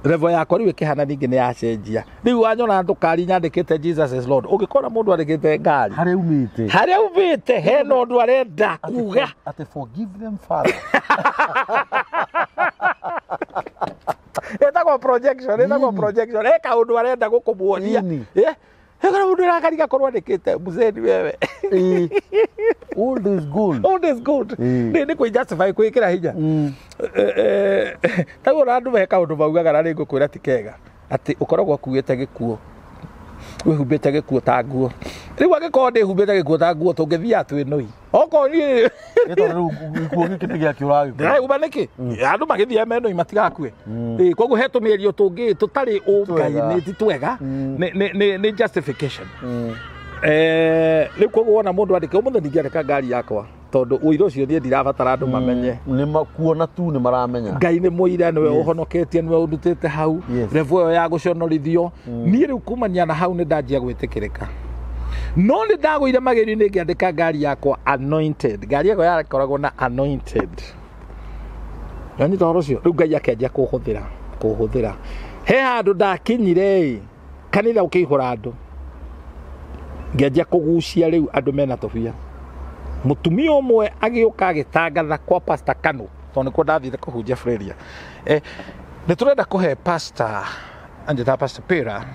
level yakwa rĩu ĩkĩhana ningĩ nĩ yacenjia. Rĩu wanyona ndũkari nyandĩkĩte Jesus is Lord. Ũngĩkora mũndũ andĩkĩte ngari Harĩa umĩte. Harĩa umĩte hena ũndũ arenda kuga. Atĩ forgive them Father. Ĩtagwo projection, ĩtagwo projection. He kaũndũ arenda gũkũmuonia. Hekora mũndũ ũrakariga korwo andĩkĩte mzee ni wewe. Old is gold. Old is gold. Nĩ kwĩ justify kwĩkĩra hinya. Taguo na andũ he kaũndũ maugaga na rĩngĩ ngũkwĩra ti kega. Atĩ ũkoragwo ũkuĩte gĩkuũ. Wĩhumbĩte gĩkuo ta nguo. Rĩu angĩkorwo ndĩhumbĩte gĩkuo ta nguo tũngĩthiaga twĩ nũi. Okorwo niĩ Nĩ tondũ rĩu gĩkuo gĩkĩ nĩ gĩakĩ ũragĩkua. Ndĩraigua nĩkĩ andũ magĩthiaga menoi matigakue. Ĩ, koguo he tũmĩario tũngĩ tũtarĩ ũngai-inĩ ti twega, nĩ justification. Rĩu koguo wona mũndũ andĩke ũmũthĩ ndingĩandĩka ngari yakwa tondũ ũira ũcio niĩ ndirabatara andũ mamenye. Nĩ kuona tu nĩ maramenya. Ngai nĩ mũira, nĩwe ũhonoketie, nĩwe ũndutĩte hau level ĩyo ya gũconorithio. Niĩ rĩu kumania na hau nĩ ndanjia gwĩtĩkĩrĩka, no nĩ ndagũire magerio-inĩ ngĩandĩka ngari yakwa anointed. Ngari yakwa yakoragwo na anointed. Nanyita ũhoro ũcio. Rĩu Ngai akĩanjia kũhũthĩra. He handũ ndakinyire ĩ, kanitha ũkĩihũra andũ, ngĩanjia kũgucia rĩu andũ mena tũbia. Mũtumia ũmwe agĩũka agĩtangatha kwa Pastor Kanu, tondũ nĩkuo ndathire kũhunjia Freria. Nĩ tũrenda kũhe pastor, anjĩtaga Pastor Pera,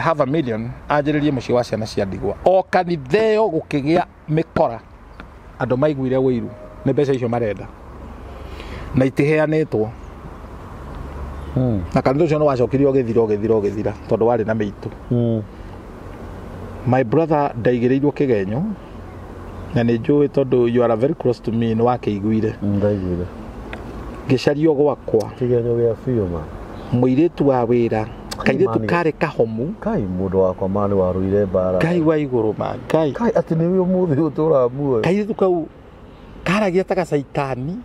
half a million anjĩrĩrie mũciĩ wa ciana cia ndigwa. O kanitha ĩyo gũkĩgĩa mĩkora, andũ maiguire ũiru nĩ mbeca icio marenda na itiheanĩtwo. Na kanitha ũcio nĩ wacokire ũgĩthira ũgĩthira ũgĩthira tondũ warĩ na mĩitũ. My brother ndaigĩrĩirwo kĩgenyo na nĩ njũĩ tondũ you are very close to me, nĩ wakĩiguire. Ndaiguire. Ngĩcario gwakwa. Kĩgenyo gĩa biũ ma. Mũirĩtu wa wĩra, kairĩtu karĩ kahomu. Kai mũndũ wakwa ma nĩ warũire mbara. Ngai wa igũrũ ma Ngai. Kai atĩ nĩwe ũmũthĩ ũtũraga muoyo. Kairĩtu kau karagia ta gacaitani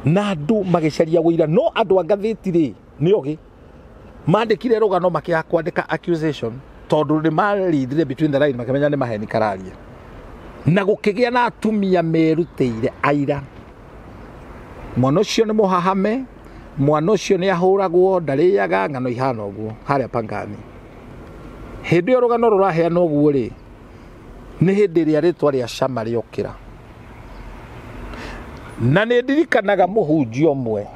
na andũ magĩcaria wũira, no andũ a ngathĩti rĩ nĩ ogĩ mandĩkire rũgano makĩaga kwandĩka accusation tondũ nĩ marindire between the line makĩmenya nĩ maheni kararia. Na gũkĩgĩa na atumia merutĩire aira. Mwana ũcio nĩ mũhahame, mwana ũcio nĩ ahũragwo, ndarĩaga, ng'ano ihana ũguo harĩa Pangani. Hĩndĩ ĩyo rũgano rũraheanwo ũguo rĩ, nĩ hĩndĩ ĩrĩa rĩtwa rĩa Cama rĩokĩra. Na nĩ ndirikanaga mũhunjia ũmwe,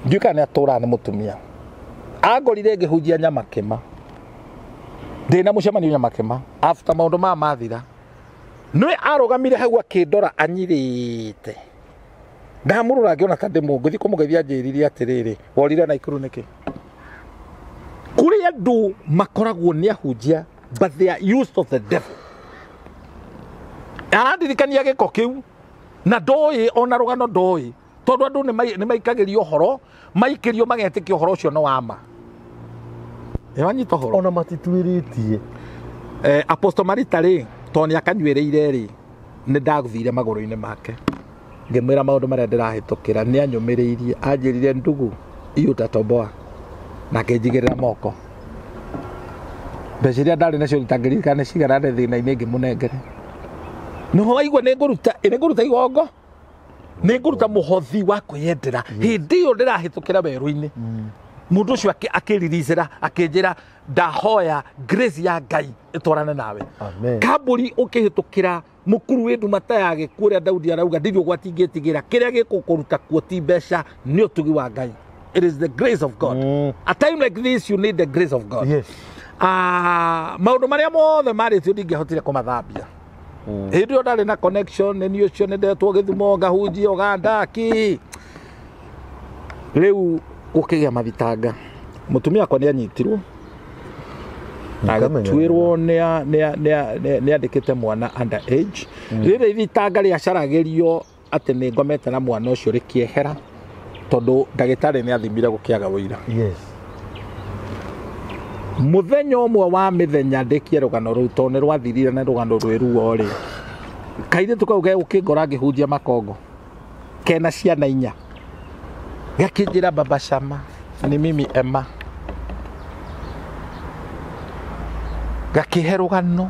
ndiũĩ kana nĩ atũraga nĩ mũtumia, angorire ngĩhunjia Nyamakĩma, ndĩna mũcemanio Nyamakĩma after maũndũ maya mathira. Nĩwe arũgamire hau akĩndora anyirĩte. Ndamũrora ngĩona ta ndĩ mũngũ, ngĩthiĩ kũmũgeithia anjĩrire atĩrĩrĩ, worire Naikuru nĩkĩ? Kũrĩ andũ makoragwo nĩ ahunjia but they are used of the devil. Arandirikania gĩko kĩu na ndoĩ ona rũgano ndoĩ, tondũ andũ nĩ maikagĩrio ũhoro, maikĩrio magetĩkia ũhoro ũcio nĩ wa ma. Nĩwanyita ũhoro? Ona matituĩrĩtie. Apostle Marita rĩ, tondũ nĩ akanyuĩrĩire rĩ, nĩ ndathire magũrũ-inĩ make ngĩmwĩra maũndũ marĩa ndĩrahĩtũkĩra. Nĩ anyũmĩrĩirie, anjĩrire ndugu iyo utatoboa, na akĩnjigĩrĩra moko. Mbeca iria ndarĩ nacio itangĩririkana nĩ cigana ndĩ thĩna-inĩ ngĩmũnengere. Nĩho waigua nĩ ngũruta igongo, nĩ ngũruta mũhothi wa kwĩyendera. Hĩndĩ ĩyo ndĩrahĩtũkĩra werũ-inĩ, mũndũ ũcio akĩriricĩra akĩnjĩra ndahoya grace ya Ngai ĩtwarane nawe. Kambũri ũkĩhĩtũkĩra mũkuru wĩ nduma ta ya gĩkuũ ũrĩa Daudi arauga ndirĩ ũgwati ingĩtigĩra, kĩrĩa gĩkũkũruta kuo ti mbeca, nĩ ũtugi wa Ngai. It is the grace of God. A time like this you need the grace of God. Yes. Maũndũ marĩa mothe marĩtio ndingĩahotire kũmathambia. Hĩndĩ ĩyo ndarĩ na connection, nĩ niĩ ũcio nĩ ndetwo Gĩthumo ngahunjia Ũganda kĩ. Rĩu gũkĩgĩa mathitanga. Mũtumia wakwa nĩ anyitirwo, agĩtuĩrwo nĩ andĩkĩte mwana under age. Rĩrĩ ithitanga rĩacaragĩrio atĩ nĩ ngomete na mwana ũcio rĩkĩehera tondũ ndagĩtarĩ nĩ athimire gũkĩaga ũira. Yes. Mũthenya ũmwe wa mĩthenya ndĩkie rũgano rũu tondũ nĩ rwathirire na rũgano rwĩ ruo rĩ, kairĩtu kau gegũkĩngora ngĩhunjia Makongo kena ciana inya, gakĩnjĩra baba Cama ni mimi Emma. Gakĩhe rũgano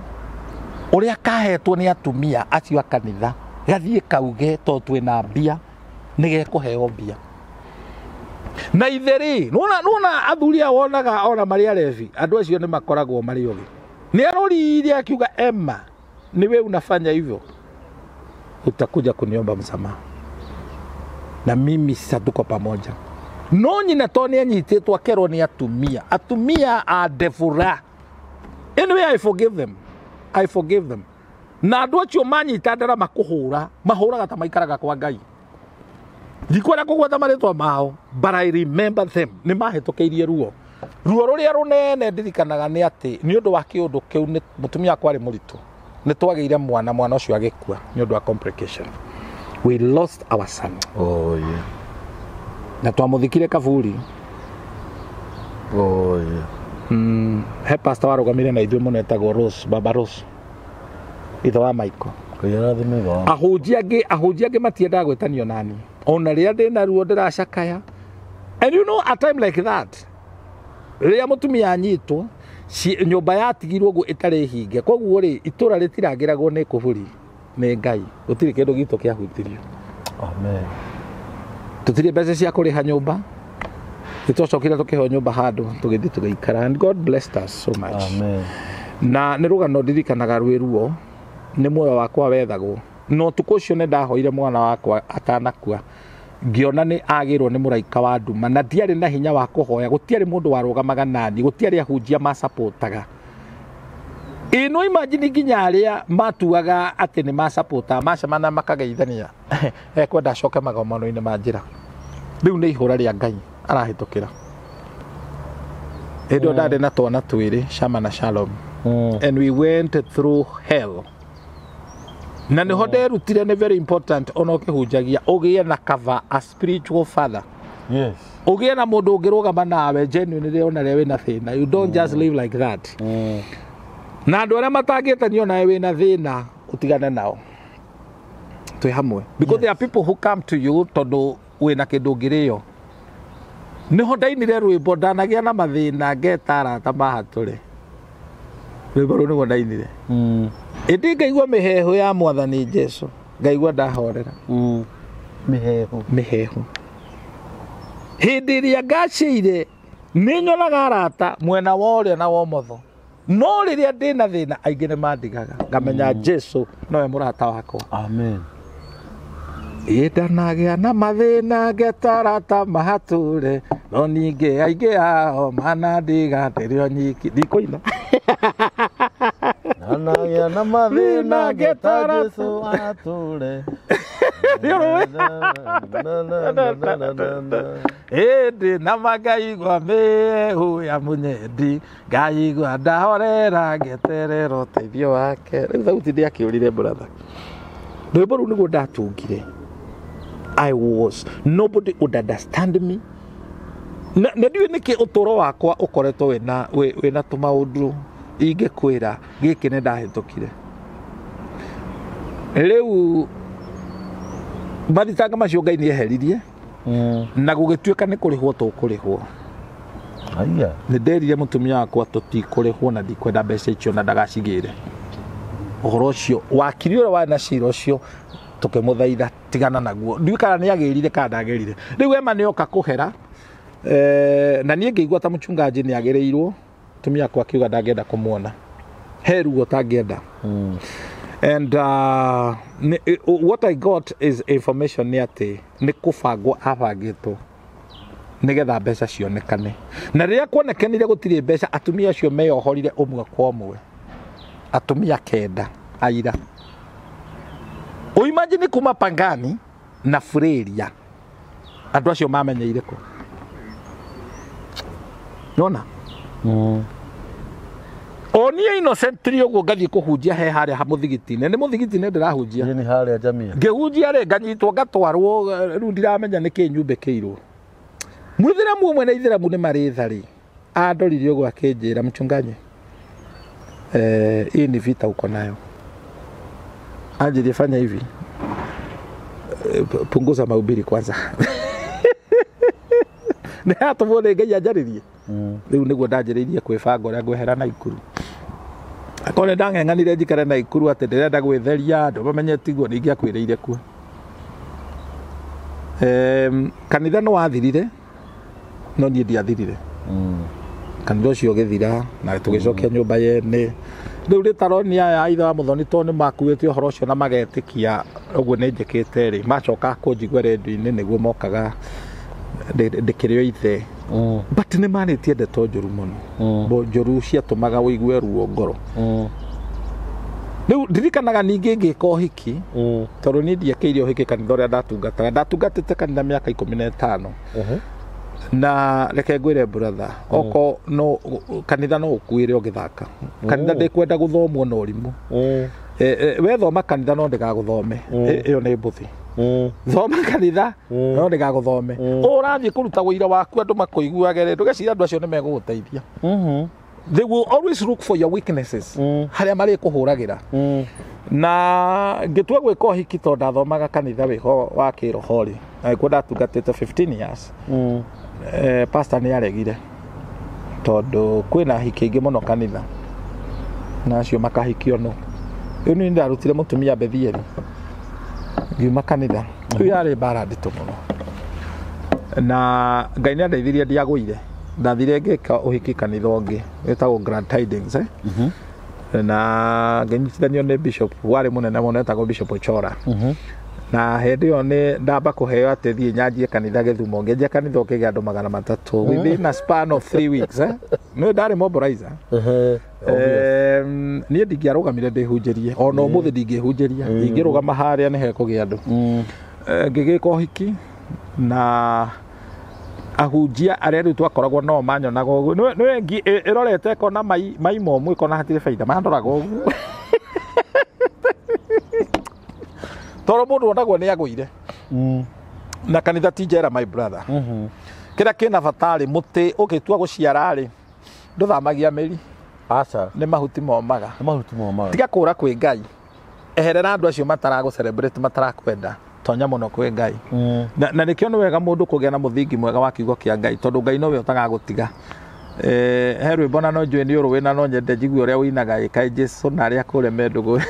ũrĩa kahetwo nĩ atumia acio a kanitha, gathiĩ kauge tondũ twĩna mbia nĩ gekũheo mbia. Na ithe rĩ, nĩwona athuri aya wonaga ona marĩ arebi, andũ acio nĩ makoragwo marĩ ogĩ. Nĩ aroririe akiuga Emma, ni we unafanya hivyo, utakuja kuniomba msamaha na mimi sasa tuko pamoja. No nyina to nĩ anyitĩtwo akerwo nĩ atumia, atumia a devura. Anyway, I forgive them. I forgive them. Na andũ acio manyita ndara makũhũra, mahũraga ta maikaraga kwa Ngai. Ndikwenda kũgweta marĩtwa mao, but I remember them. Nĩ mahĩtũkĩirie ruo. Ruo rũrĩa rũnene ndirikanaga nĩ atĩ nĩ ũndũ wa kĩũndũ kĩu nĩ mũtumia wakwa arĩ mũritũ nĩ twagĩire mwana, mwana ũcio agĩkua nĩ ũndũ wa complication. We lost our son. Oh yeah. Na twamũthikire kaburi. Oh yeah. He pastor warũgamire na ithuĩ mũno etagwo Rose, Baba Rose, ithe wa Michael. Ngai arathime ithe wa Ahunjia angĩ matiendaga gwĩtanio nani ona rĩrĩa ndĩna ruo ndĩracakaya. And you know, a time like that, rĩrĩa mũtumia anyitwo, nyũmba yatigirwo ũguo ĩtarĩ hinge, koguo rĩ itũra rĩtirangĩragwo nĩ kũburi nĩ Ngai, gũtirĩ kĩndũ gitũ kĩahutirio. Amen. Tũtirĩ mbeca cia kũrĩha nyũmba, nĩtwacokire tũkĩheo nyũmba handũ tũgĩthiĩ tũgĩikara, and God blessed us so much. Amen. Na nĩ rũgano ndirikanaga rwĩ ruo, nĩ muoyo wakwa wethagwo, na ũtukũ ũcio nĩ ndahoire mwana wakwa atanakua, ngĩona nĩ agĩrwo nĩ mũraika wa nduma, na ndiarĩ na hinya wa kũhoya, gũtiarĩ mũndũ warũgamaga nani, gũtiarĩ ahunjia macapotaga. Ĩno imagine nginya arĩa matuaga atĩ nĩ macapotaga macemana makageithania ekwenda acoke magomano-inĩ ma njĩra. Rĩu nĩ ihũra rĩa Ngai arahĩtũkĩra. Hĩndĩ ĩyo ndarĩ na twana twĩrĩ, Shama na Shalom. And we went through hell. Na nĩho nderutire nĩ very important ona ũkĩhunjagia ũgĩe na cover, a spiritual father. Yes. Ũgĩe na mũndũ ũngĩrũgama nawe genuinely ona rĩrĩa wĩna thĩna. You don't just live like that. Na andũ arĩa matangĩtanio nawe wĩna thĩna ũtigane nao. Twĩ hamwe. Because there are people who come to you tondũ wĩna kĩndũ ũngĩrĩo. Nĩho ndainire rwĩmbo ndanagĩa na mathĩna ngeta arata mahatũre. Rwĩmbo rũu nĩguo ndainire. Ĩndĩ ngaigua mĩheehũ ya mwathani Jesu, ngaigua ndahorera. Mĩheehũ. Mĩheehũ. Hĩndĩ ĩrĩa ngacĩire nĩ nyonaga arata mwena wa ũrĩo na wa ũmotho, no rĩrĩa ndĩna thĩna aingĩ nĩ mandigaga, ngamenya Jesu nowe mũrata wakwa. Amen. Ĩndanagĩa na mathĩna ngeta arata mahatũre, no ningĩ aingĩ ao manandiga ndĩrĩ o nyiki. Ndikũina. Ndanagĩa na mathĩna ngeta Jesu atũre. Ĩndĩ na mangaigua mĩheehũ ya mũnyendi, ngaigua ndahorera ngeterera ũteithio wake. Rĩu thauti ndĩakĩũrire brother. Rwĩmbo rũu nĩguo ndatungire. I was, nobody would understand me. Na ndiũĩ nĩkĩ ũtũũro wakwa ũkoretwo wĩna tũmaũndũ ingĩkwĩra gĩkĩ nĩ ndahĩtũkire. Rĩu mathitanga macio Ngai nĩ eheririe na gũgĩtuĩka nĩ kũrĩhwo tũkũrĩhwo. Haiya. Nĩ nderire mũtumia wakwa tũtikũrĩhwo na ndikwenda mbeca icio na ndagacigĩre. Ũhoro ũcio wakiri ũrĩa warĩ na cira ũcio tũkĩmũthaitha tigana naguo. Ndiũĩ kana nĩ agĩrire kana ndagĩrire. Rĩu Emma nĩ oka kũhera, na niĩ ngĩigua ta mũchungaji nĩ agĩrĩirwo, mũtumia wakwa akiuga ndangĩenda kũmuona. He ruo tangĩenda. And what I got is information nĩ atĩ nĩ kũbangwo abangĩtwo nĩgetha mbeca cionekane. Na rĩrĩa kuonekanire gũtirĩ mbeca, atumia acio meyohorire ũmwe kwa ũmwe. Atumia 9 aira. Ũimagine kuma Pangani na Fureria. Andũ acio mamenyeire kũ? Nona? O niĩ innocently ũguo ngathiĩ kũhunjia he harĩa ha mũthigiti-inĩ. Nĩ mũthigiti-inĩ ndĩrahunjia. Nĩ harĩa Jamia. Ngĩhunjia rĩ nganyitwo ngatwarwo, rĩu ndiramenya nĩkĩ nyumbĩkĩirwo. Mũithĩramu ũmwe na ithĩramu nĩ marĩ tha rĩ, andorire ũguo akĩnjĩra, mchungaji, hii ni vita uko nayo. Anjĩrie fanya hivi, punguza mahubiri kwanza. Nĩ hatũmwo nĩ Ngai anjarĩrie. Rĩu nĩguo ndanjĩrĩirie kwĩbanga ũrĩa ngwehera Naikuru. Akorwo nĩ ndang'eng'anire njikare Naikuru atĩ ndĩrenda gwĩtheria, andũ mamenye tiguo, nĩ ingĩakwĩrĩire kuo. Kanitha nĩ wathirire, no niĩ ndiathirire. Kanitha ũcio ũgĩthira na tũgĩcokia nyũmba yene. Rĩu rĩtaroni aya ithe wa Mũthoni tondũ nĩ makuĩte ũhoro ũcio na magetĩkia ũguo nĩ njĩkĩte rĩ, macoka kũnjigua rendio-inĩ nĩguo mokaga ndĩkĩrĩ o ithe. But nĩ marĩtie ndeto njũru mũno. Njũru ciatũmaga ũigue ruo ngoro. Rĩu ndirikanaga ningĩ ngĩka ũhiki, tondũ niĩ ndiekĩire ũhiki kanitha ũrĩa ndatungataga. Ndatungatĩte kanitha mĩaka 15. Na reke ngwĩre brother, oko no kanitha no ũkuĩre ũgĩthaka. Kanitha ndĩkwenda gũthomwo na ũrimũ. We thoma kanitha no ndĩgagũthome. Ĩyo nĩ mbũthi. Thoma kanitha no ndĩgagũthome. Ũrathiĩ kũruta wĩira waku andũ makũiguage rĩ, ndũgeciria andũ acio nĩ megũgũteithia. They will always look for your weaknesses, harĩa marĩkũhũragĩra. Na ngĩtua gwĩka ũhiki tondũ ndathomaga kanitha wĩho wa kĩroho rĩ, na nĩkuo ndatungatĩte 15 years. Pastor nĩ aregire tondũ kwĩna hiki aingĩ mũno kanitha na acio makahikio no rĩu niĩ ndarutire mũtumia Bethieri ngiuma kanitha. Rĩu yarĩ mbara nditũ mũno na Ngai nĩ andeithirie, ndiagũire. Ndathire ngĩka ũhiki kanitha ũngĩ wĩtagwo Grand Tidings, eh? Na ngĩnyitithanio nĩ bishop warĩ mũnene mũno etagwo Bishop Ochora. Na hĩndĩ ĩyo nĩ ndamba kũheo atĩ thiĩ nyanjie kanitha Gĩthumo. Ngĩanjia kanitha ũkĩgĩa andũ 300 within a span of 3 weeks, eh? Nĩ ndarĩ mobilizer. Niĩ ndingĩarũgamire ndĩhunjĩrie, ona ũmũthĩ ndingĩhunjĩria, ingĩrũgama harĩa nĩ hekũgĩa andũ. Ngĩgĩka ũhiki na ahunjia arĩa rĩu twakoragwo nao manyonaga ũguo. Nĩwe ngi ĩrorete ĩkona mai mai momũ, ĩkona hatirĩ baida, mandoraga ũguo tondũ mũndũ onagwo nĩ agũire. Na kanitha ti njera, my brother. Kĩrĩa kĩna bata rĩ, mũtĩ ũgĩtua gũciara rĩ, ndũthamagia mĩri. Aca. Nĩ mahuti momaga. Nĩ mahuti momaga. Tiga kũra kwĩ Ngai, eherera andũ acio mataragũ celebrate, matarakwenda, tonya mũno kwĩ Ngai. Na nĩkĩo nĩ wega mũndũ kũgĩa na mũthingi mwega wa kiugo kĩa Ngai, tondũ Ngai nowe ũtagagũtiga. He rwĩmbo na no njũĩ nĩ ũrũĩ na no nyende njigue ũrĩa ũinaga ĩ, kaĩ Jesu na arĩa kũre me ndũgũ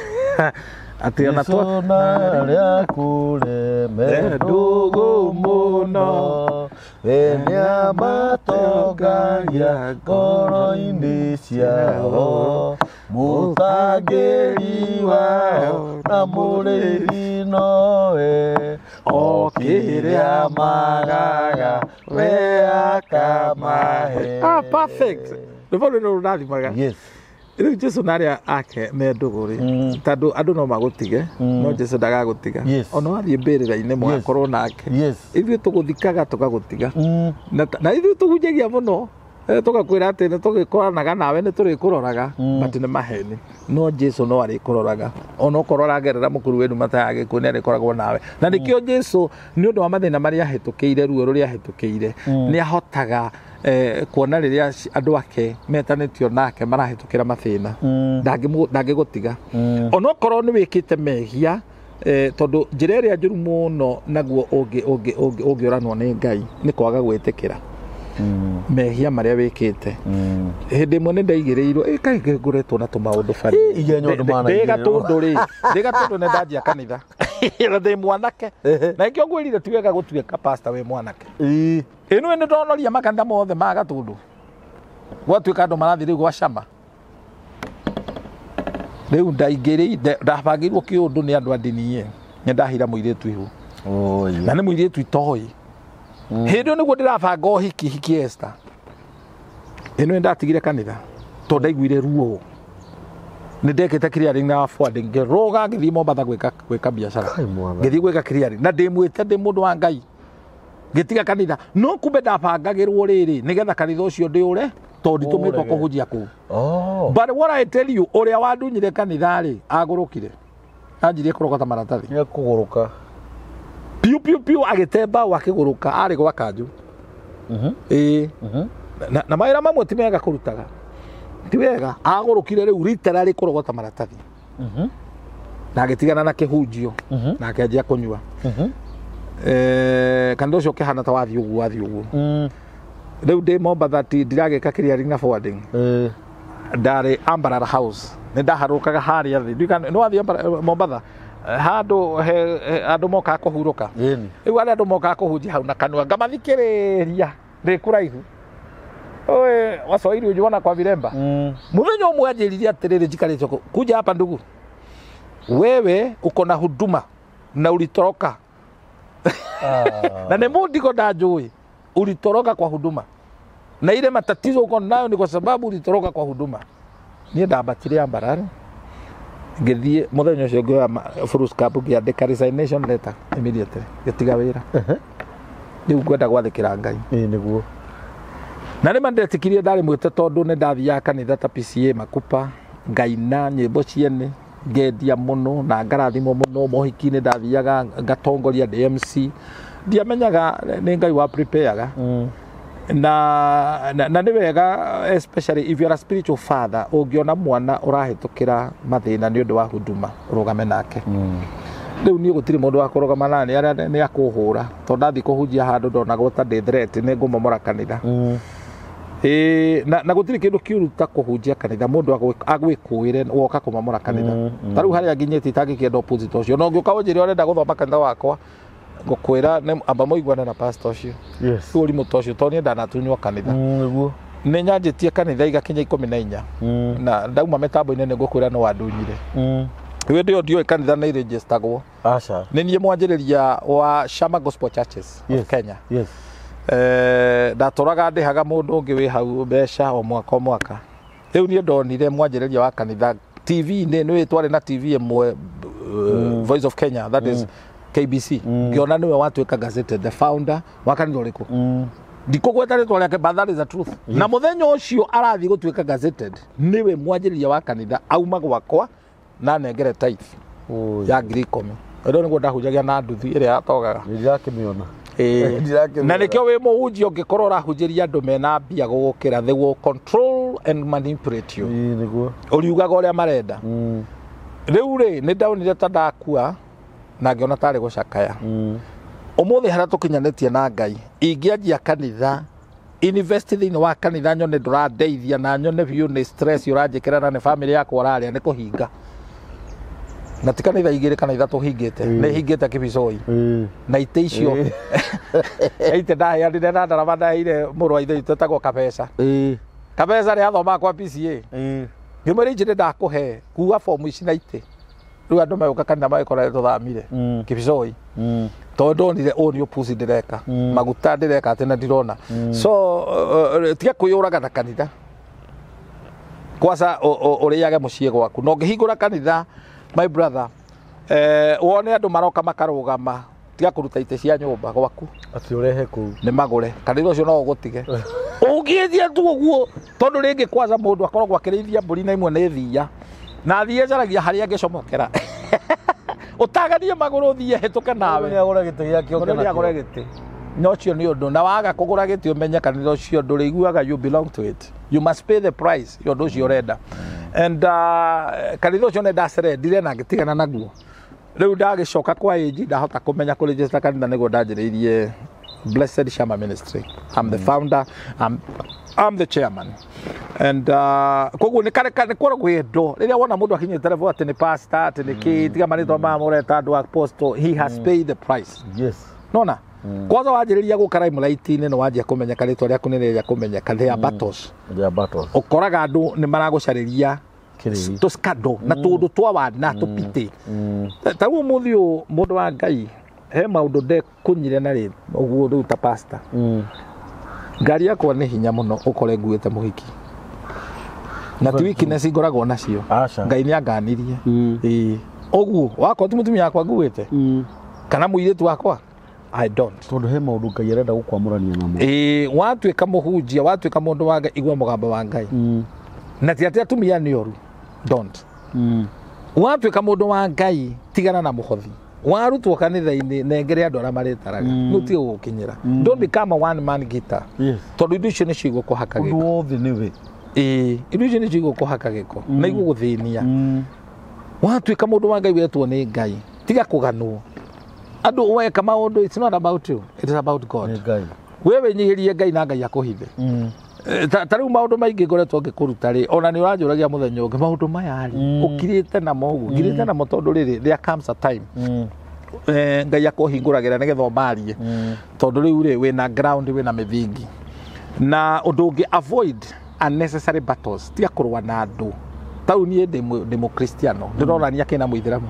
atĩ ona Jesũ na arĩa kũre me ndũgũ mũno, we nĩamatongagia ngoro-inĩ ciao, mũtangĩri wao na mũrĩhi nowe, o kĩrĩa magaga we akamahe. Ah, perfect. Rwĩmbo rũrũ rũrathimaga. Rĩu Jesu na arĩa ake me ndũgũ rĩ, tondũ andũ no magũtige, no Jesu ndagagũtiga. Ona wathiĩ mbĩrĩra-inĩ mũgakorwo nake. Ithuĩ tũgũthikaga tũgagũtiga. Na ithuĩ tũhunjagia mũno, tũgakwĩra atĩ nĩ tũgĩkoranaga nawe, nĩ tũrĩkũroraga, but nĩ maheni. No Jesu no arĩkũroraga ona okorwo aragerera mũkuru wĩnu mata ya gĩkuũ, nĩ arĩkoragwo nawe. Na nĩkĩo Jesu, nĩ ũndũ wa mathĩna marĩa ahĩtũkĩire, ruo rũrĩa ahĩtũkĩire, nĩ ahotaga kuona rĩrĩa andũ ake metanĩtio nake marahĩtũkĩra mathĩna. Ndangĩgũtiga ona okorwo nĩ wĩkĩte mehia, tondũ njĩra ĩrĩa njũru mũno naguo ũngĩũranwo nĩ Ngai nĩ kwaga gwĩtĩkĩra mehia marĩa wĩkĩte. Hĩndĩ ĩmwe nĩ ndaigĩrĩirwo kaĩ ngoretwo na tũmaũndũ bari. Ĩ, igenyo andũ Ndĩ manaigĩrĩrwo. Gatũndũ rĩ, ndĩ Gatũndũ nĩ ndanjia kanitha na ndĩ mwanake. Na nĩkĩo ngwĩrire ti wega gũtuĩka pastor wĩ mwanake. Ĩno nĩ ndonoria makanitha mothe ma Gatũndũ, gwatuĩka andũ marathiĩ rĩu gwa cama. Rĩu ndaingĩrĩire, ndabangĩirwo kĩũndũ nĩ andũ a ndini ĩ, nĩ ndahira mũirĩtu ihu. Oh, Na nĩ mũirĩtu itoĩ. Hĩndĩ ĩyo nĩguo ndĩrabanga ũhiki, hiki Esther ĩno. Nĩ ndatigire kanitha tondũ ndaiguire ruo. Nĩ ndekĩte clearing na forwarding, ngĩrũga ngĩthiĩ Mombatha gwĩka biacara. Kai mwathani. Ngĩthiĩ gwĩka clearing na ndĩmwĩte ndĩ mũndũ wa Ngai, ngĩtiga kanitha, no kumbe ndabangagĩrwo rĩrĩ nĩgetha kanitha ũcio ndĩũre tondũ nditũmĩtwo Ũrege. kũhunjia kũu. Oh. But what I tell you, ũrĩa wandunyire kanitha rĩ, agũrũkire, anjirie kũrogota maratathi. Nĩ kũgũrũka. Piu piu piu, agĩte mbaũ akĩgũrũka, arĩ gwa kanjũ. Ĩĩ. Na mawĩra mamwe ti mega kũrutaga, ti wega. Agũrũkire rĩu literally kũrogota maratathi na agĩtigana na kĩhunjio na akĩanjia kũnyua. Kanitha ũcio ũkĩhana ta wathiĩ ũguo wathiĩ ũguo. Rĩu ndĩ Mombatha ti ndiragĩka clearing na forwarding. Ndarĩ Ambarara House, nĩ ndaharũkaga harĩa thĩ. Ndiũĩ kana nĩ wathiĩ Mombatha, handũ he andũ mokaga kũhurũka. Ĩni. Rĩu arĩa andũ mokaga kũhunjia hau na kanua ngamathikĩrĩria ndĩ kũraihu. Oe Waswahili hujuana kwa viremba. Mũthenya ũmwe anjĩrire atĩrĩrĩ, njikarĩte ũguo, "Kuja hapa ndugu, wewe uko na huduma na ulitoroka." Na nĩ mũndigo ndanjũĩ, "Ulitoroka kwa huduma na ile matatizo uko nayo ni kwa sababu ulitoroka kwa huduma." Niĩ ndambatire Ambarare, ngĩthiĩ mũthenya ũcio ngĩoya foolscap, ngĩandĩka resignation letter immediately, ngĩtiga wĩra. Rĩu ngwenda gwathĩkĩra Ngai. Ĩĩ nĩguo. Na nĩ ma ndetĩkirie ndarĩ mwĩte tondũ nĩ ndathiaga kanitha ta PCA Makupa, ngaina nyĩmbo ciene, ngendia mũno na ngarathimwo mũno, mohiki-inĩ ndathiaga ngatongoria ndĩ MC. Ndiamenyaga nĩ Ngai wa prepareaga. Na nĩ wega especially if you are a spiritual father, ũngĩona mwana ũrahĩtũkĩra mathĩna nĩ ũndũ wa huduma, ũrũgame nake. Rĩu niĩ gũtirĩ mũndũ wa kũrũgama nani, arĩa nĩ akũhũra tondũ ndathiĩ kũhunjia handũ ndonagwo ta ndĩ threat, nĩ ngũmomora kanitha. Na gũtirĩ kĩndũ kĩũru ta kũhunjia kanitha mũndũ agwĩkũĩre woka kũmomora kanitha. Ta rĩu harĩa nginyĩte itangĩkĩenda opposite ũcio, na ũngĩũka ũnjĩre ũrenda gũthoma kanitha wakwa, ngũkwĩra amba mũiguane na pastor ũcio. Yes. Rĩu ũrimũ ta ũcio tondũ niĩ ndanatunywo kanitha. Nĩguo. Nĩ nyanjĩtie kanitha igakinya 14. Na ndauma mĩtambo-inĩ nĩ ngũkwĩra nĩ wandunyire. Hĩndĩ ĩyo ndiũĩ kanitha nĩ irĩnjĩstagwo. Aca. Nĩ niĩ mwanjĩrĩria wa Shama Gospel Churches of Kenya. Yes. Ndatũraga ndĩhaga mũndũ ũngĩ wĩ hau mbeca o mwaka o mwaka. Rĩu niĩ ndonire mwanjĩrĩria wa kanitha TV-inĩ, nĩ twarĩ na TV ĩmwe, Voice of Kenya, that is KBC. Ngĩona nĩwe watuĩka gazetted, the founder wa kanitha ũrĩkũ. Ndikũgweta rĩtwa rĩake, but that is the truth. Na mũthenya ũcio arathiĩ gũtuĩka gazetted, nĩwe mwanjĩrĩria wa kanitha auma gwakwa na nengere tithe ya 10,000. Rĩu nĩguo ndahunjagia na nduthi ĩrĩa yatogaga. Nĩndĩrakĩmĩona. Na nĩkĩo wĩ mũhunjia ũngĩkorwo ũrahunjĩria andũ mena mbia gũgũkĩra, they will control and manipulate you. Ĩĩ nĩguo. Ũriugaga ũrĩa marenda. Rĩu rĩ, nĩ ndaonire ta ndakua na ngĩona tarĩ gũcakaya. Ũmũthĩ harĩa tũkinyanĩtie na Ngai, ingĩanjia kanitha, invest thĩinĩ wa kanitha nyone ndũrandeithia na nyone biũ nĩ stress ũranjĩkĩra na nĩ family yakwa ũrarĩa, nĩ kũhinga. Na ti kanitha 2 kana 3 hingĩte, nĩ hingĩte Kibicoi. Na itĩ icio ite ndaheanire na ndarama ndaheire mũrũ wa ithe witũ etagwo Kabeca. Kabeca rĩ athomaga kwa PCA. Ngĩmwĩra injĩ nĩ ndakũhe kuga fomu ici na itĩ. Rĩu andũ megũka kanitha magĩkora tũthamire Kibicoi. Tondũ ndonire ũũ nĩ ũpuci ndĩreka, maguta ndĩreka atĩ na ndirona. So tiga kwĩyũraga na kanitha. Kwanza ũrĩage mũciĩ gwaku. Na ũngĩhingũra kanitha, my brother, wone andũ maroka makarũgama, tiga kũruta itĩ cia nyũmba gwaku. Atĩ ũrehe kũu. Nĩ magũre. Kanitha ũcio no ũgũtige. Ũngĩthia tu ũguo, tondũ rĩngĩ kwanza mũndũ akoragwo akĩrĩithia mbũri na imwe nĩ thiia. Na thiĩ acaragia harĩa angĩcomokera. Ũtaganie magũrũ ũthiĩ hĩtũke nawe. Nĩ agũre gĩtĩ gĩake oke Mũndũ nĩ agũre nakĩo. gĩtĩ. Na ũcio nĩ ũndũ. Na waga kũgũra gĩtĩ ũmenye kanitha ũcio ndũrĩiguaga you belong to it. You must pay the price ya ũndũ ũcio ũrenda. And kanitha ũcio nĩ ndacerendire na ngĩtigana naguo. Rĩu ndagĩcoka kwa ĩnji ndahota kũmenya kũregister kanitha nĩguo ndanjĩrĩirie Blessed Shama Ministry. I'm the founder, I'm the chairman. And koguo nĩ kare nĩ koragwo wendo rĩrĩa wona mũndũ akinyĩte level atĩ nĩ pastor atĩ nĩ kĩ tiga marĩtwa maya mũreta andũ apostle, he has paid the price. Yes. Nona kwanza wanjĩrĩria gũka limelight-inĩ nĩ wanjia kũmenyeka rĩtwa rĩaku nĩ rĩrĩa kũmenyeka. There are battles. There are battles. Ũkoraga andũ nĩ maragũcarĩria Kĩrĩi. tũscandal na tũũndũ twa wana tũpitĩ. Ta rĩu ũmũthĩ ũyũ mũndũ wa Ngai he maũndũ ndekũnyire na rĩ ũguo rĩu ta pastor. Ngari yakwa nĩ hinya mũno ũkore nguĩte mũhiki. Na ti weakness ngoragwo nacio. Aca. Ngai nĩ anganirie. Ĩĩ. Ũguo wakorwo ti mũtumia wakwa nguĩte kana mũirĩtu wakwa, I don't. Tondũ he maũndũ Ngai arenda gũkwamũrania namo. Ĩĩ, watuĩka mũhunjia, watuĩka mũndũ wa Ngai, igua mũgambo wa Ngai. Na ti atĩ atumia nĩ oru. Don't. Watuĩka mũndũ wa Ngai, tigana na mũhothi. Warutwo kanitha-inĩ, nengere andũ arĩa marĩtaraga. Nĩ ũtige gũgũkinyĩra. Don't become a one man guitar. Yes. Tondũ indo icio nĩcio igũkũhaka Ũndũ gĩko. wothe nĩwe. Ĩĩ, indo icio nĩcio igũkũhaka gĩko na igũgũthĩnia. Watuĩka mũndũ wa Ngai wetwo nĩ Ngai, tiga kũganwo. Andũ weka maũndũ, it's not about you, it is about God. Nĩ Ngai. We wĩnyihĩrie Ngai na Ngai akũhithe. Ta rĩu maũndũ maingĩ ngoretwo ngĩkũruta rĩ, ona nĩ ũranjũragia mũthenya ũngĩ maũndũ maya rĩ, ũkirĩte namo ũguo, ngirĩte namo tondũ rĩrĩ, there comes a time. Ngai akũhingũragĩra nĩgetha ũmarie. Tondũ rĩu rĩ, wĩna ground, wĩna mĩthingi. Na ũndũ ũngĩ, avoid unnecessary battles, tiga kũrũa na andũ. Tau niĩ ndĩ mũkristiano, ndĩronania kĩna mũithĩramu.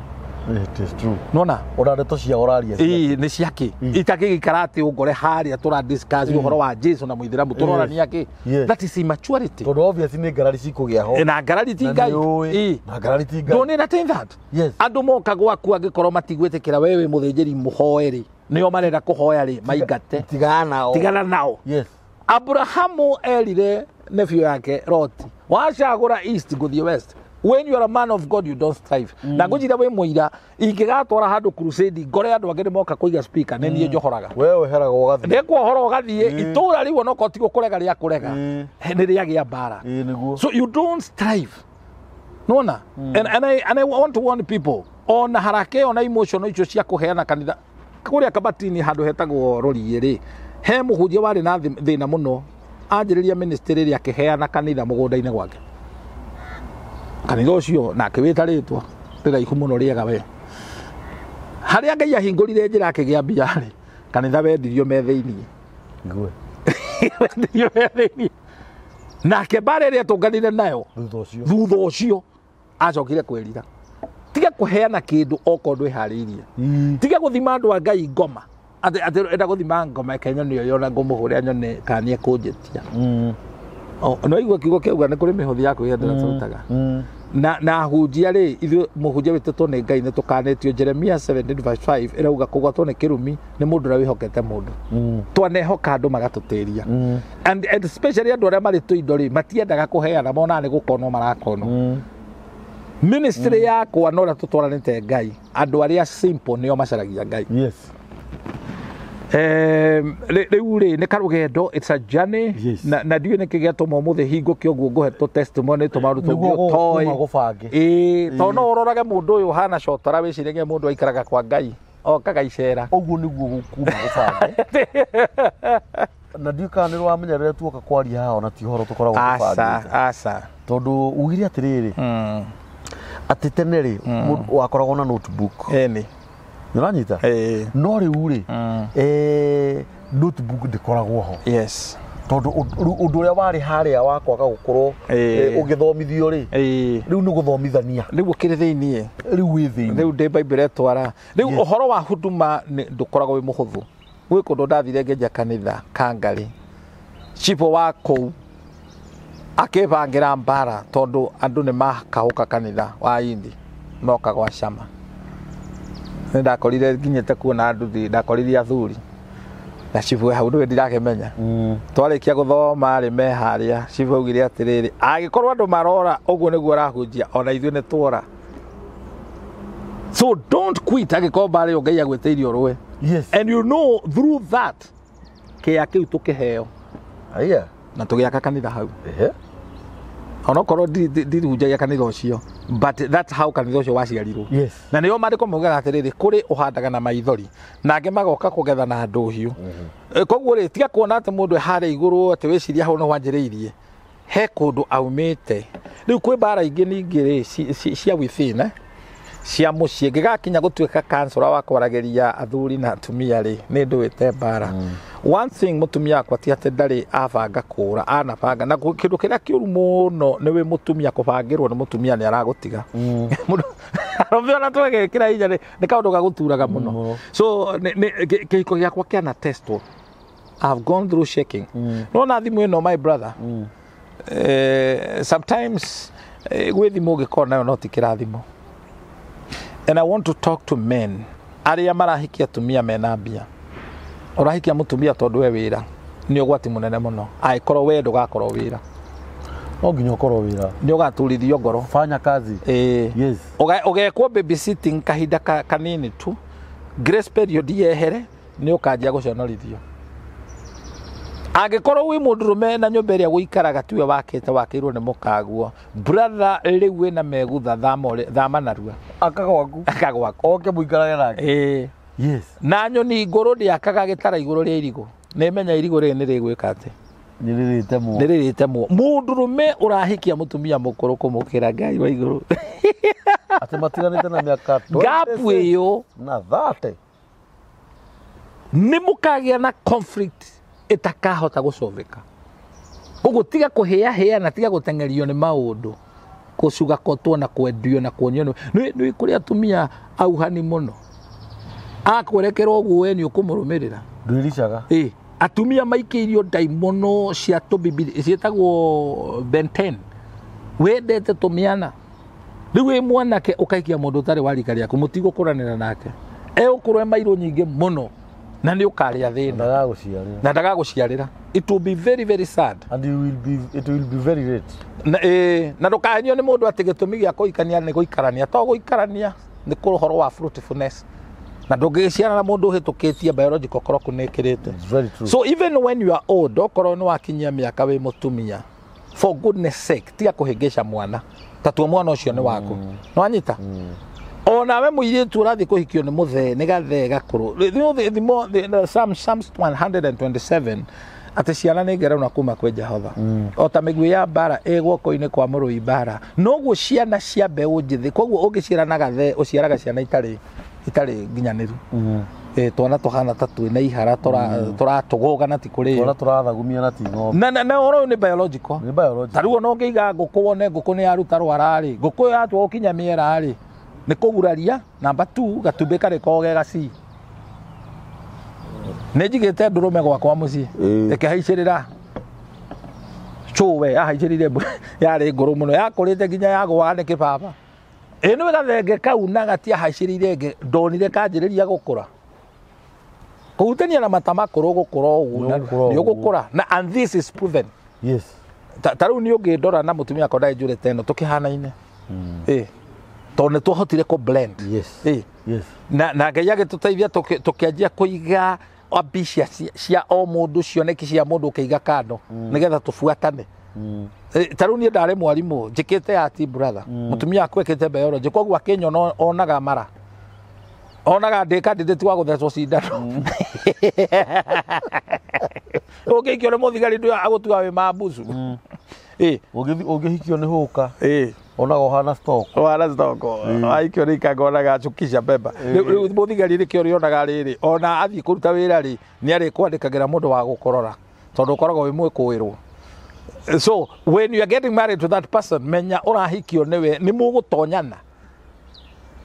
It is true. Nona? Ona ndeto cia ũraria. Ĩĩ, nĩ ciake. Itakĩgĩikara atĩ ũngore harĩa tũra discuss ũhoro wa Jesu na mũithĩramu, tũronania kĩ? Yes. That is immaturity. Tondũ obviously nĩ ngarari cikũgĩa ho. Na ngarari ti Na Ngai. nĩ ũĩ. Ĩĩ. Na ngarari ti Ngai. Don't entertain that. Yes. Andũ moka gwaku angĩkorwo matigwĩtĩkĩra we wĩ mũthĩnjĩri mũhoe rĩ, Nĩo marenda kũhoya rĩ maingate. Tigana nao. Tigana nao. Yes. Abrahamu erire nephew yake Loti, wacagũra east ngũthiĩ west. When you are a man of God you don't strive. Na ngũnjira wĩ mũira ingĩgatwara handũ crusade ngore andũ angĩ nĩmoka kũiga speaker nĩ niĩ njohoraga. We weheraga ũgathiĩ. Ndĩkuohora ũgathiĩ itũra rĩu onokorwo ti gũkũrega rĩa kũrega nĩ rĩagĩa mbara. Ĩĩ nĩguo. So you don't strive. Nona? And I want to warn people ona harake ona emotion icio cia kũheana kanitha kũrĩa kabatini handũ hetagwo rũriĩ rĩ he mũhunjia warĩ na thĩna mũno anjĩrĩria ministry rĩrĩa akĩheana kanitha mũgũnda-inĩ gwake kanitha ũcio na akĩwĩta rĩtwa rĩraihu mũno rĩega we harĩa Ngai ahingũrire njĩra akĩgĩa mbia rĩ kanitha wendirio me thĩiniĩ. Igue. Wendirio me thĩiniĩ nake mbara ĩrĩa tũnganire nayo Thutha ũcio. Thutha ũcio acokire kwĩrira. Tiga kũheana kĩndũ okorwo ndwĩharĩirie. Tiga gũthima andũ a Ngai ngoma atĩ atĩ enda gũthima ngoma eke nyone ũyũ na ngũmũhũrĩra nyone kana nĩekũnjĩtia. No igua kiugo kĩauga nĩ kũrĩ mĩhothi ya kwĩyendera tũrutaga. Na ahunjia rĩ ithuĩ mũhunjia wĩtĩtwo nĩ Ngai nĩ tũkanĩtio Jeremia 17:5 ĩrauga kũgwatwo nĩ kĩrumi nĩ mũndũ ũrĩa wĩhokete mũndũ. Twanehoka andũ magatũtĩria. And especially andũ arĩa marĩ tũindo rĩ matiendaga kũheana monaga nĩ gũkonwo marakonwo. Ministry yakwa no ũrĩa tũtwaranĩte Ngai andũ arĩa simple nĩo macaragia Ngai. Yes. Rĩu rĩ nĩ karũgendo, it's a journey. Yes. Na ndiũĩ nĩkĩ gĩatũma ũmũthĩ hingũke ũguo ngũhe tũ testimony tũmaũndũ tũngĩ Nĩguo ũtoĩ. kuma gũbange. Ĩĩ tondũ no ũrorage mũndũ ũyũ ũhana cotora wĩciragie mũndũ aikaraga kwa Ngai okaga icera. Ũguo nĩguo kuma gũbange. Na ndiũĩ kana nĩ ũramenya rĩrĩa tuoka kwaria haha ona ti ũhoro tũkoragwo tũbangĩte. Aca. Tondũ ugire atĩrĩrĩ atĩ tene rĩ mũndũ wakoragwo na notebook. Ĩni. Nĩũranyita? No rĩu rĩ notebook ndĩkoragwo ho. Yes. Tondũ ũndũ ũrĩa warĩ harĩa wa kwaga gũkorwo ũgĩthomithio rĩ rĩu nĩ gũthomithania. Rĩu ũkĩrĩ thĩiniĩ. Rĩu wĩ thĩiniĩ. Rĩu ndĩ Bible ĩtwara. Rĩu ũhoro wa huduma ndũkoragwo wĩ mũhũthũ. Gwĩ kũndũ ndathire ngĩenja kanitha Kangarĩ. Chief wa kũu akĩbangĩra mbara tondũ andũ nĩ makahũka kanitha wa Indi moka gwa cama. Nĩ ndakorire nginyĩte kuona nduthi ndakorire athuri na chief we hau nĩwe ndirakĩmenya. Twarĩkia gũthoma rĩ me harĩa chief augire atĩrĩrĩ angĩkorwo andũ marora ũguo nĩguo arahunjia ona ithuĩ nĩ tuora. So don't quit angĩkorwo mbara ĩyo Ngai agwĩtĩirie ũrũe. Yes. And you know through that kĩya kĩu tũkĩheo. Aya. Na tũgĩaka kanitha hau. Ehe. Onokorwo ndirihunjagia kanitha ũcio but that's how kanitha ũcio waciarirwo. Yes. Na nĩo maandĩko maugaga atĩrĩrĩ kũrĩ ũhandaga na maithori na angĩ magoka kũgetha na ndũhiũ. Koguo rĩ tiga kuona atĩ mũndũ e harĩa igũrũ atĩ wĩciria hau no wanjĩrĩirie he kũndũ aumĩte. Rĩu kwĩ mbara ingĩ ningĩ rĩ cia within cia mũciĩ ngĩgakinya gũtuĩka kansũra wa kwaragĩria athuri na atumia rĩ nĩ ndũĩte mbara. One thing mũtumia wakwa ti atĩ ndarĩ abanga kũra anabanga na kĩndũ kĩrĩa kĩũru mũno nĩ wĩ mũtumia kũbangĩrwo nĩ mũtumia nĩ aragũtiga. Arũme ona twegekĩra hinya nĩ kaũndũ gagũturaga mũno. So kĩhiko gĩakwa kĩana testwo. I've gone through shaking. Nona thimũ ĩno my brother. Sometimes gwĩ thimũ ũngĩkorwo nayo no ti kĩrathimo. And I want to talk to men arĩa marahikia atumia mena mbia. Ũrahikia mũtumia tondũ we wĩra nĩ ũgwati mũnene mũno angĩkorwo we ndũgakorwo wĩra. No nginya ũkorwo wĩra. Nĩ ũgaturithio ngoro. Fanya kazi. Yes. Ũgekwo babysitting kahinda kanini tu grace period yehere nĩ ũkanjia gũconorithio. Angĩkorwo wĩ mũndũrũme na nyũmba ĩrĩa gũikaraga tiwe wakĩte wakĩirwo nĩ mũkaguo brother rĩu wĩna megutha thama narua. Aka gwaku. Aka gwaku. Oke mũikarage nake. Yes. Na nyoni ngũrũ ndĩakaga gĩtara igũrũ rĩa irigũ. Nĩmenya irigũ rĩrĩ nĩrĩgwĩka atĩ. Nĩrĩrĩtemwo. Nĩrĩrĩtemwo. Mũndũrũme ũrahikia mũtumia mũkũrũ kũmũkĩra Ngai wa igũrũ. Atĩ matiganĩte na mĩaka 20. Gap ĩyo na 30. Nĩ mũkagĩa na conflict ĩtakahota gũcoveka. Koguo tiga kũhĩahĩa na tiga gũteng'erio nĩ maũndũ. Gũcugakotwo na kwendio na kuonio nĩ kũrĩ atumia auhani mũno. Akwerekera ũguo we nĩ ũkũmũrũmĩrĩra. Ndwĩricaga. Atumia maikĩirio ndaimono cia tũbibiri ciĩtagwo Ben 10. Wendete tũmĩana. Rĩu wĩ mwanake ũkaikia mũndũ ũtarĩ wa rika rĩaku mũtigũkũranĩra nake. Egũkorwo e mairũ nyingĩ mũno. Na nĩ ũkarĩa thĩna. Ndagagũciarĩra. Na ndagagũciarĩra. It will be very very sad. And you will be, it will be very late. Na, na ndũkahenio nĩ mũndũ atĩ gĩtũmi gĩa kũhikania nĩ gũikarania. To gũikarania nĩ ũhoro wa fruitfulness. Na ndũngĩgĩciara na mũndũ ũhĩtũkĩtie biological clock nĩ ĩkĩrĩte. It's very true. So even when you are old, okorwo nĩ wakinyia mĩaka wĩ mũtumia, for goodness sake, tiga kũhĩngĩca mwana. Tatua mwana ũcio nĩ waku. Nĩ wanyita? Onawe mũirĩtu ũrathiĩ kũhikio nĩ mũthee, nĩ gathee gakũrũ. Thimo Psalms 127 atĩ ciana nĩ ngerano kuma kwĩ Jehova. O ta mĩguĩ ya mbara ĩ guoko-inĩ kwa mũrũi mbara, noguo ciana cia mbeũ njĩthĩ. Koguo ũngĩciara na gathee, ũciaraga ciana itarĩ nginyanĩru. Twana tũhana ta twĩna ihara, tũratũgũga na ti kũrĩo. Twana tũrathagumia na ti ng'ombe. Na ũhoro ũyũ nĩ biological. Nĩ biological. Ta rĩu ona ũngĩiga ngũkũ wone ngũkũ nĩ yaruta rwara rĩ, ngũkũ ĩyo yatua gũkinya mĩera rĩ, nĩ kũguraria. Namba 2 gatumbĩ karĩkoragwo ge gacii. Nĩ njigĩte ndũrũme gwakwa mũciĩ, ĩkĩhaicĩrĩra cũwe, yahaicĩrĩire yarĩ ngũrũ mũno, yakũrĩte nginya yagũaga nĩ kĩbaba. Ĩ nĩ gathenge kau na gatiahaicĩrĩire ĩngĩ, ndonire kanjĩrĩria gũkũra. Kũhutania na mata makũrũ gũkũra ũguo, nĩ ũgũkũra. Na and this is proven. Yes. Ta rĩu niĩ ũngĩndora na mũtumia wakwa ndarĩ njũrĩte ĩno, tũkĩhanaine. Tondũ nĩ twahotire kũ blend. Yes. Yes. Na Ngai agĩtũteithia tũkĩanjia kũiga ambicia cia o mũndũ, cioneki cia mũndũ ũkĩiga kando, nĩgetha tũbuatane. Ta rĩu niĩ ndarĩ mwarimũ, njĩkĩte art brother. Mũtumia wakwa ekĩte biology, koguo akĩnyona onaga mara. Onaga ndĩ candidate wa gũthecwo cindano. Ũngĩikio nĩ mũthigari ndũ agũtua wĩ mambucu. Ũngĩhikio nĩ hũka. Onaga ũhana stock. Ũhana stock. Aikio nĩ ikanga onaga acukisha mbemba. Rĩu mũthigari nĩkĩo rĩonaga rĩrĩ, ona athiĩ kũruta wĩra rĩ, nĩ arĩkwandĩkagĩra mũndũ wa gũkũrora, tondũ ũkoragwo wĩ mwĩkũĩrwo. So when you are getting married to that person, menya ũrahikio nĩwe, nĩ mũgũtonyana.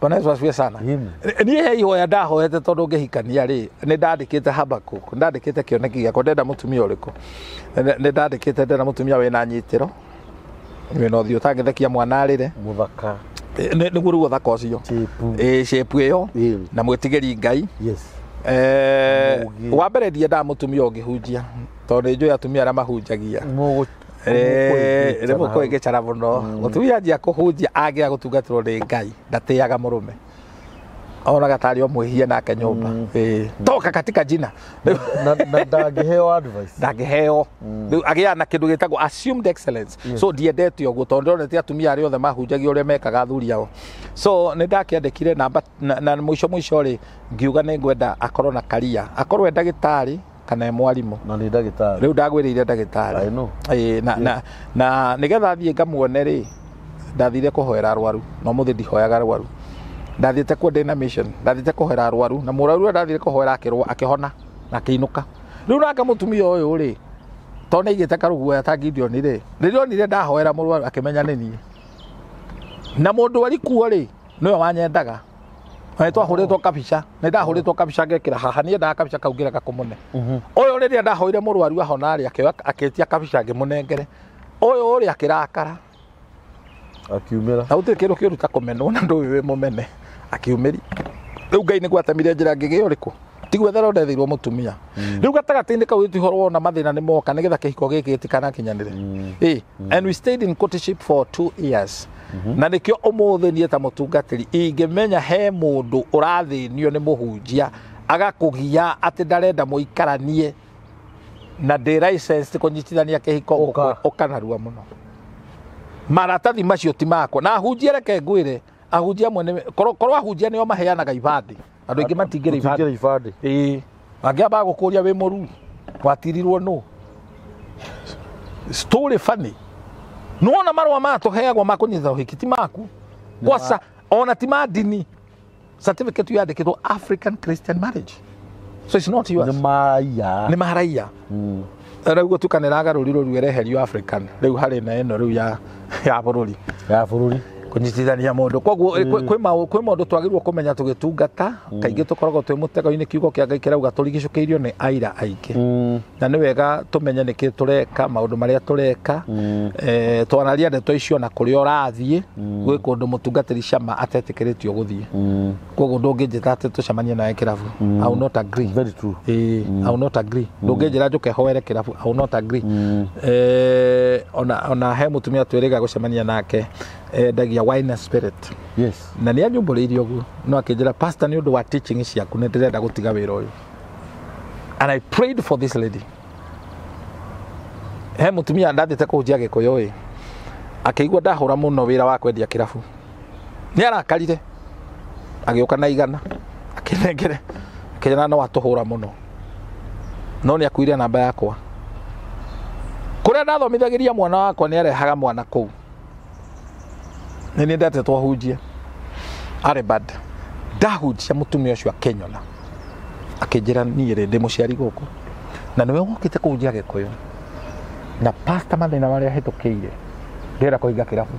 Bwana Yesu asifiwe sana. Niĩ he ihoya ndahoete tondũ ngĩhikania rĩ, nĩ ndandĩkĩte Habakkuk, ndandĩkĩte kĩoneki gĩakwa, ndenda mũtumia ũrĩkũ. Nĩ ndandĩkĩte ndenda mũtumia wĩna nyitĩro, wĩna ũthiũ ũtangĩthekia mwana arĩre. Mũthaka. Nĩguo rĩu ũthaka ũcio. Shape ĩyo. Na mwĩtigĩri Ngai. Yes. Wa mbere ndiendaga mũtumia ũngĩhunjia, tondũ nĩ njũĩ atumia arĩa mahunjagia. Nĩ mũkũhĩngĩcana mũno. Mũtumia anjia kũhunjia angĩaga gũtungatĩrwo nĩ Ngai, ndatĩaga mũrũme. Onaga tarĩ o mwĩhia nake nyũmba. Toka katika jina. Na ndangĩheo advice. Ndangĩheo. Rĩu agĩaga na kĩndũ gĩtagwo assumed excellence. So ndiendete ũguo tondũ ndonete atumia arĩa othe mahunjagia ũrĩa mekaga athuri ao. So nĩ ndakĩandĩkire namba na mũico mũico rĩ, ngiuga nĩ ngwenda akorwo na career, akorwo e ndagĩtarĩ kana e mwarimũ. Na nĩ ndagĩtarĩ. Rĩu ndagwĩrĩire ndagĩtarĩ. I know. Na nĩgetha thiĩ ngamuone rĩ, ndathire kũhoera arwaru, no mũthĩ ndihoyaga arwaru. Ndathiĩte kuo ndĩna mission, ndathiĩte kũhoera arwaru, na mũrwaru ũrĩa ndathire kũhoera akĩrwo, akĩhona na akĩinũka. Rĩu nake mũtumia ũyũ rĩ, tondũ nĩaigĩte karũguoya ta Gideon rĩ, rĩrĩa onire ndahoera mũrwaru akĩmenya nĩ niĩ. Na mũndũ arĩ kuo rĩ, nĩwe wanyendaga. Na nĩtwahũrĩtwo kabica, nĩ ndahũrĩtwo kabica ngekĩra haha, niĩ ndendaga kabica kau ngĩrega kũmũne. Ũyũ rĩrĩa ndahoire mũrwaru ahona rĩ, akĩoya akĩtia kabica ngĩmũnengere. Ũyũ rĩ akĩrakara. Akiumĩra. Na gũtirĩ kĩndũ kĩũru ta kũmenwo na ndũĩ wĩ mũmene. Akiumĩria. Rĩu Ngai nĩguo atemire njĩra ngĩgĩa ũrĩkũ. Ti gwetherwo ndetheirwo mũtumia. Rĩu gatagatĩ-inĩ kau gĩtihoro wona mathĩna nĩ moka nĩgetha kĩhiko gĩkĩ gĩtikanakinyanĩre. And we stayed in courtship for 2 years. Na nĩkĩo ũmũthĩ niĩ ta mũtungatĩri ingĩmenya he mũndũ ũrathĩnio nĩ mũhunjia agakũgia atĩ ndarenda mũikaranie na ndĩ licensed kũnyitithania kĩhiko, ũka narua mũno. Maratathi macio ti makwa. Na ahunjia reke ngwĩre, ahunjia amwe nĩ korwo ahunjia nĩo maheanaga ibandĩ, andũ aingĩ matingĩra ibandĩ. Angĩamba gũkũria wĩ mũruu, watirirwo nũ. Story funny. Nĩwona marũa maya tũheagwo ma kũnyita ũhiki ti maku. Kwaca ona ti ma ndini. Certificate yandĩkĩtwo African Christian marriage. So it's not yours. Nĩ maraiya. Nĩ maraiya. Rĩu gũtuĩka nĩ ĩragarũrirwo rĩu ĩreherio African. Rĩu harĩ na ĩno rĩu ya bũrũri. Ya bũrũri. Kũnyitithania mũndũ koguo kwĩ maũndũ twagĩrĩirwo kũmenya tũgĩtungata. Kaingĩ tũkoragwo twĩ mũtego-inĩ. Kiugo kĩa Ngai kĩrauga tũrigicũkĩirio nĩ aira aingĩ, na nĩ wega tũmenye nĩkĩ tũreka, maũndũ marĩa tũreka. Twanaria ndeto icio na kũrĩa ũrathiĩ, gwĩ kũndũ mũtungatĩri cama atetĩkĩrĩtio gũthiĩ. Koguo ndũngĩnjĩta atĩ tũcemanie nawe kĩrabu, I will not agree. Very true. I will not agree. Ndũngĩnjĩra njũke hoere kĩrabu, I will not agree. Ona he mũtumia twĩrĩga gũcemania nake endagia wine and spirit. Na nĩ anyumbũrĩirie ũguo, no akĩnjĩra, "Pastor, nĩ ũndũ wa teaching ciaku nĩ ndĩrenda gũtiga wĩra ũyũ." And I prayed for this lady. He mũtumia ndathiĩte kũhunjia Gĩkũyũ ĩ, akĩigua ndahũra mũno wĩra wa kwendia kĩrabu, nĩ arakarire, agĩũka na 100 akĩnengere, akĩnjĩra no atũhũra mũno, no nĩ akuire namba yakwa. Kũrĩa ndathomithagĩria mwana wakwa, nĩ arehaga mwana kũu. Nĩ niĩ ndetetwo hunjie arĩ bad. Ndahunjia, mũtumia ũcio akĩnyona, akĩnjĩra, "Niĩ rĩ, ndĩ mũciari gũkũ na nĩwe wokĩte kũhunjia Gĩkũyũ na pastor, mathĩna marĩa hĩtũkĩire, ndĩrenda kũhinga kĩrabu.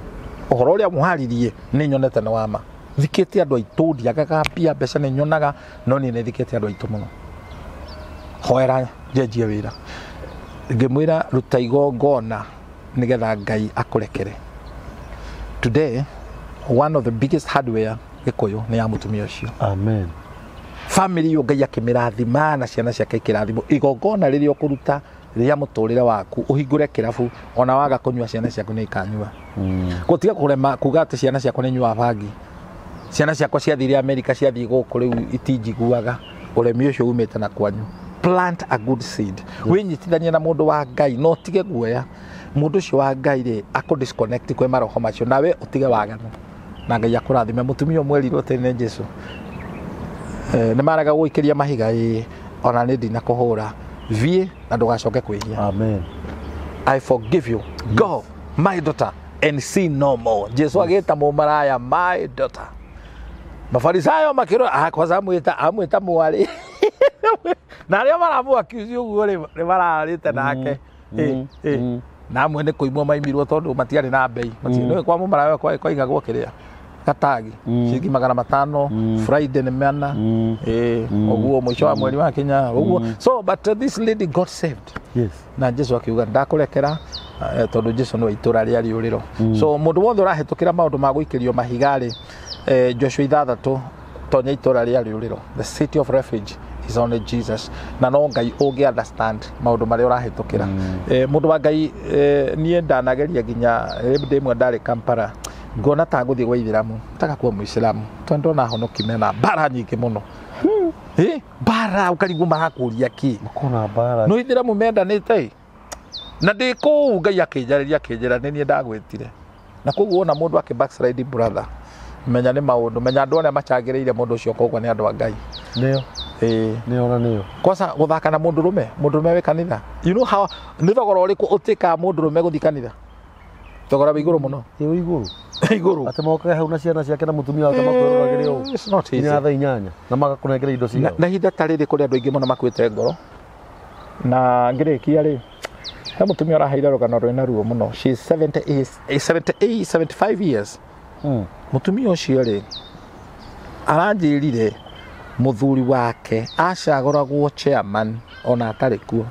Ũhoro ũrĩa mwaririe nĩ nyonete nĩ wama. Thikĩte andũ aitũ, ndiagaga mbia, mbeca nĩ nyonaga, no niĩ nĩ thikĩte andũ aitũ mũno. Hoera njenjie wĩra." Ngĩmwĩra, "Ruta igongona nĩgetha Ngai akũrekere." Today one of the biggest hardware Gĩkũyũ nĩ ya mũtumia ũcio. Amen. Family ĩyo Ngai akĩmĩrathima na ciana ciake ikĩrathimwo. Igongona rĩrĩa ũkũruta rĩa mũtũrĩre waku, ũhingũre kĩrabu, ona waga kũnyua, ciana ciaku nĩ ikanyua. Gũtiga kũrema kuga atĩ ciana ciakwa nĩ nyuaga bangi, ciana ciakwa ciathire Amerika, ciathiĩ gũkũ, rĩu itinjiguaga. Ũremi ũcio umĩte na kwanyu. Plant a good seed, wĩnyitithanie na mũndũ wa Ngai, no ũtige guoya. Mũndũ ũcio wa Ngai rĩ, akũ disconnect kwĩ maroho macio, nawe ũtige waganu na Ngai akũrathime. Mũtumia ũmwe erirwo atĩ nĩ Jesu, nĩ marega gũikĩria mahiga ĩ, ona nĩ ndinakũhũra, thiĩ na ndũgacoke kwĩhia. Amen. I forgive you. Go, my daughter, and sin no more. Jesu agĩta mũmaraya "my daughter". Mafarisayo makĩrora, ah, kwanza amwĩta mwarĩ, na arĩa maramũ accuse ũguo rĩ, nĩ mararĩte nake. Na amwe nĩ kũimwo maimirwo tondũ matiarĩ na mbei. Nĩũĩ kwa mũmaraya kwaigagwo kĩrĩa gatagi ciringi 500, Friday nĩ mana. Ũguo mũico wa mweri wakinya ũguo. So but this lady got saved. Na Jesu akiuga, "Ndakũrekera," tondũ Jesu nĩwe itũra rĩa rĩũrĩro. So mũndũ wothe ũrahĩtũkĩra maũndũ ma gũikĩrio mahiga rĩ, Joshua 6, tonya itũra rĩa rĩũrĩro. The city of refuge is only Jesus, na no Ngai ũngĩ understand maũndũ marĩa ũrahĩtũkĩra. Mũndũ wa Ngai, niĩ ndanageria nginya hĩndĩ ĩmwe ndarĩ Kampala, ngona ta ngũthiĩ gwa ithĩramu, taka kuwa mũislamu, tondũ ndona honoki mena mbara nyingĩ mũno. Mbara ũkarigwo marakũria kĩ. Makona mbara. No ithĩramu mendanĩte ĩ. Na ndĩ kũu Ngai akĩnjarĩria, akĩnjĩra nĩ niĩ ndagwĩtire. Na koguo wona mũndũ akĩ backslide, brother, menya nĩ maũndũ, menya andũ arĩa macangĩrĩire mũndũ ũcio koguo nĩ andũ a Ngai. Nĩo. Ĩĩ. Nĩo na nĩo. Kwanza gũthaka na mũndũrũme, mũndũrũme wĩ kanitha, you know how nĩ thogora ũrĩkũ ũtĩkaga mũndũrũme gũthiĩ kanitha? Thogora wĩ igũrũ mũno. Ĩ igũrũ. Igũrũ. Atĩ mokaga hau na ciana ciake na mũtumia wake makwĩroragĩre ũũ. It's not easy. Nginya thaa 8 na magakũnengera indo ciao. Na ihinda ta rĩrĩ kũrĩ andũ aingĩ mũno makuĩte ngoro. Na ngĩrĩkia rĩ, he mũtumia ũraheire rũgano rwĩna ruo mũno. She is 78, 78, 75 years. Mũtumia ũcio rĩ, aranjĩrire mũthuri wake acagũragwo chairman ona atarĩ kuo.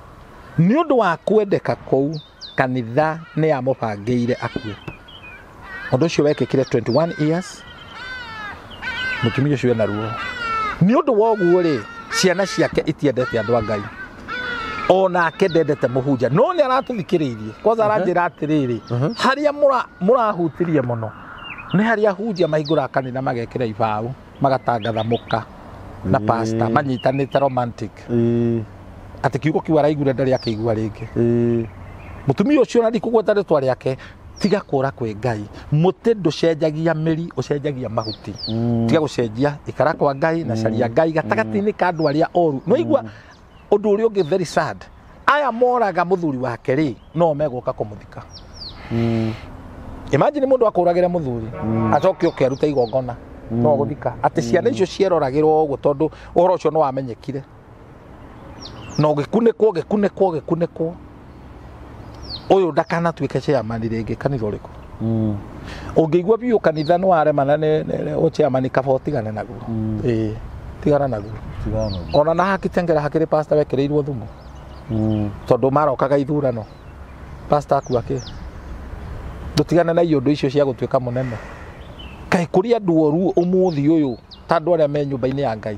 Nĩ ũndũ wa kwendeka kũu, kanitha nĩ yamũbangĩire akue. Ũndũ ũcio wekĩkire 21 years. Mũtumia ũcio ena ruo. Nĩ ũndũ wa ũguo rĩ, ciana ciake itiendete andũ a Ngai. Onake ndendete mũhunjia, no nĩ aratũthikĩrĩirie. Kwanza aranjĩra atĩrĩrĩ, harĩa mũrahutirie mũno nĩ harĩa hunjia mahingũraga kanitha, magekĩra ibaũ, magatangatha mũka na pastor manyitanĩte romantic, atĩ kiugo kĩu araiguire ndarĩ akĩigua rĩngĩ. Mũtumia ũcio, na ndikũgweta rĩtwa rĩake, tiga kũra kwĩ Ngai. Mũtĩ ndũcenjagia mĩri, ũcenjagia mahuti. Tiga gũcenjia, ikara kwa Ngai na caria Ngai gatagatĩ-inĩ ka andũ arĩa oru. No igua ũndũ ũrĩa ũngĩ very sad, aya moraga mũthuri wake rĩ, no megũka kũmũthika. Imagine mũndũ akũragĩre mũthuri, acoke oke arute igongona no gũthika, atĩ ciana icio cieroragĩrwo ũguo, tondũ ũhoro ũcio nĩ wamenyekire na ũgĩkunĩkwo, ũgĩkunĩkwo, ũgĩkunĩkwo, ũyũ ndakanatuĩke chairman rĩngĩ kanitha ũrĩkũ. Ũngĩigua biũ kanitha nĩ waremana nĩ ũchairman kaba ũtigane naguo. Ĩĩ, tigana naguo. Tigana. Ona na hakitengera hakĩrĩ pastor wekĩrĩirwo thumu tondũ marokaga ithurano. Pastor akua kĩ? Ndũtigane na iũndũ icio cia gũtuĩka mũnene. Kaĩ kũrĩ andũ oru ũmũthĩ ũyũ ta andũ arĩa me nyũmba-inĩ ya Ngai.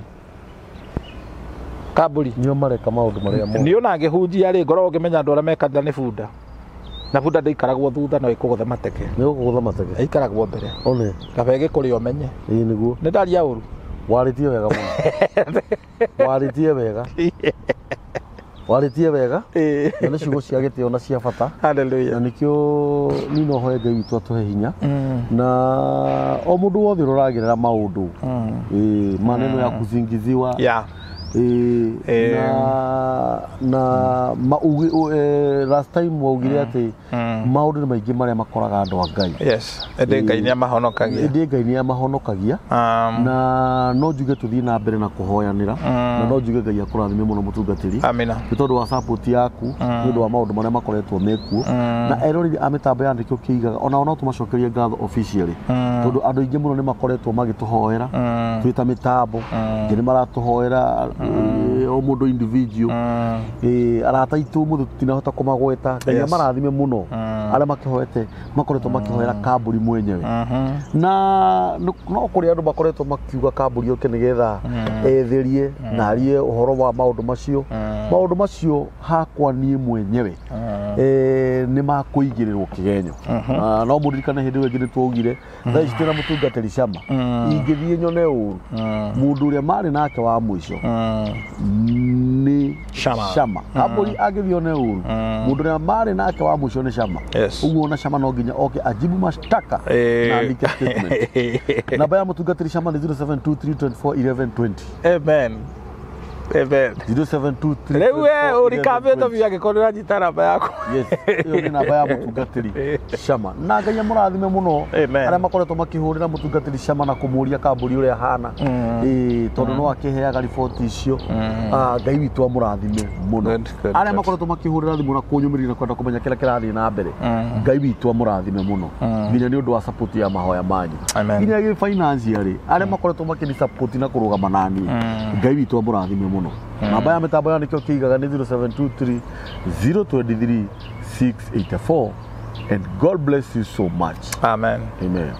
Kamburi. Nĩo mareka maũndũ marĩa mo. Nĩ ona ngĩhunjia rĩ, ngoragwo ngĩmenya andũ arĩa me kanitha nĩ bunda. Na bunda ndĩikaragwo thutha no ĩkũgũthe mateke. Nĩ gũkũgũtha mateke. Ĩikaragwo mbere. One. Kaba ĩgĩkũrĩa ũmenye. Ĩĩ nĩguo. Nĩ ndaria ũru. Warĩtie wega mũno. Warĩtie wega. Warĩtie wega. Na nĩ ciugo cia gĩtĩo na cia bata. Na Hallelujah. nĩkĩo niĩ no hoe Ngai witũ atũhe hinya. Na o mũndũ wothe ũragerera maũndũ. Ĩĩ, maneno ya kuzingiziwa. Yeah. Ĩĩ, na last time waugire atĩ maũndũ nĩ maingĩ marĩa makoraga andũ a Ngai. Yes. Ĩndĩ Ngai nĩ amahonokagia. Ĩndĩ Ngai nĩ amahonokagia. Na no njuge tũthiĩ na mbere na kũhoyanĩra. Na no njuge Ngai akũrathime mũno mũtungatĩri. Amina. Nĩ tondũ wa support yaku, nĩ ũndũ wa maũndũ marĩa makoretwo mekuo. Na eroreri a mĩtambo ya nĩkĩo kĩigaga onao no tũmacokerie ngatho officially. Tondũ andũ aingĩ mũno nĩ makoretwo magĩtũhoera twĩ ta mĩtambo, angĩ nĩ maratũhoera o mũndũ individual. Arata aitũ mũthĩ tũtinahota kũmagweta. Ngai Yes. amarathime mũno arĩa makĩhoete makoretwo makĩhoera kamburi mwenyewe. Na no kũrĩ andũ makoretwo makiuga kamburi oke nĩgetha etherie na arie ũhoro wa maũndũ macio. Maũndũ macio hakwa niĩ mwenyewe nĩ makũigĩrĩrwo kĩgenyo. No mũririkane hĩndĩ ĩyo ĩngĩ nĩ twaugire thaa ici twĩna mũtungatĩri Cama, ingĩthiĩ nyone ũru mũndũ ũrĩa marĩ nake wa mũico nĩ Shama. Shama. Kamburi angĩthiĩ one ũru mũndũ ũrĩa marĩ nake wa mũico nĩ Shama. Yes. Ũguo ona Shama no nginya oke ajibu mashtaka na andike statement. Namba ya mũtungatĩri Shama nĩ 0723241120. Amen. Amen. 0723 Rĩu we ũrikambĩte biũ angĩkorwo nĩ ũranyita namba yaku. Yes, ĩyo nĩ namba ya mũtungatĩri Shama. Na Ngai amũrathime mũno Amen. arĩa makoretwo makĩhũrĩra mũtungatĩri Shama na kũmũria kamburi ũrĩa ahana. Ĩĩ, tondũ no akĩheaga riboti icio. Ngai witũ amũrathime mũno. Good, good, Arĩa good. makoretwo makĩhũrĩra thimũ na kũnyũmĩrĩria na kwenda kũmenya kĩrĩa kĩrathiĩ na mbere. Ngai witũ amũrathime mũno. Nginya nĩ ũndũ wa support ya mahoya manyu. Amen. Nginya gĩ financially arĩa makoretwo makĩni support na kũrũgama naniĩ. Ngai witũ amũrathime mũno. Namba ya mĩtambo ya nĩkĩo kĩigaga nĩ 0723 023 684 and God bless you so much. Amen. Amen.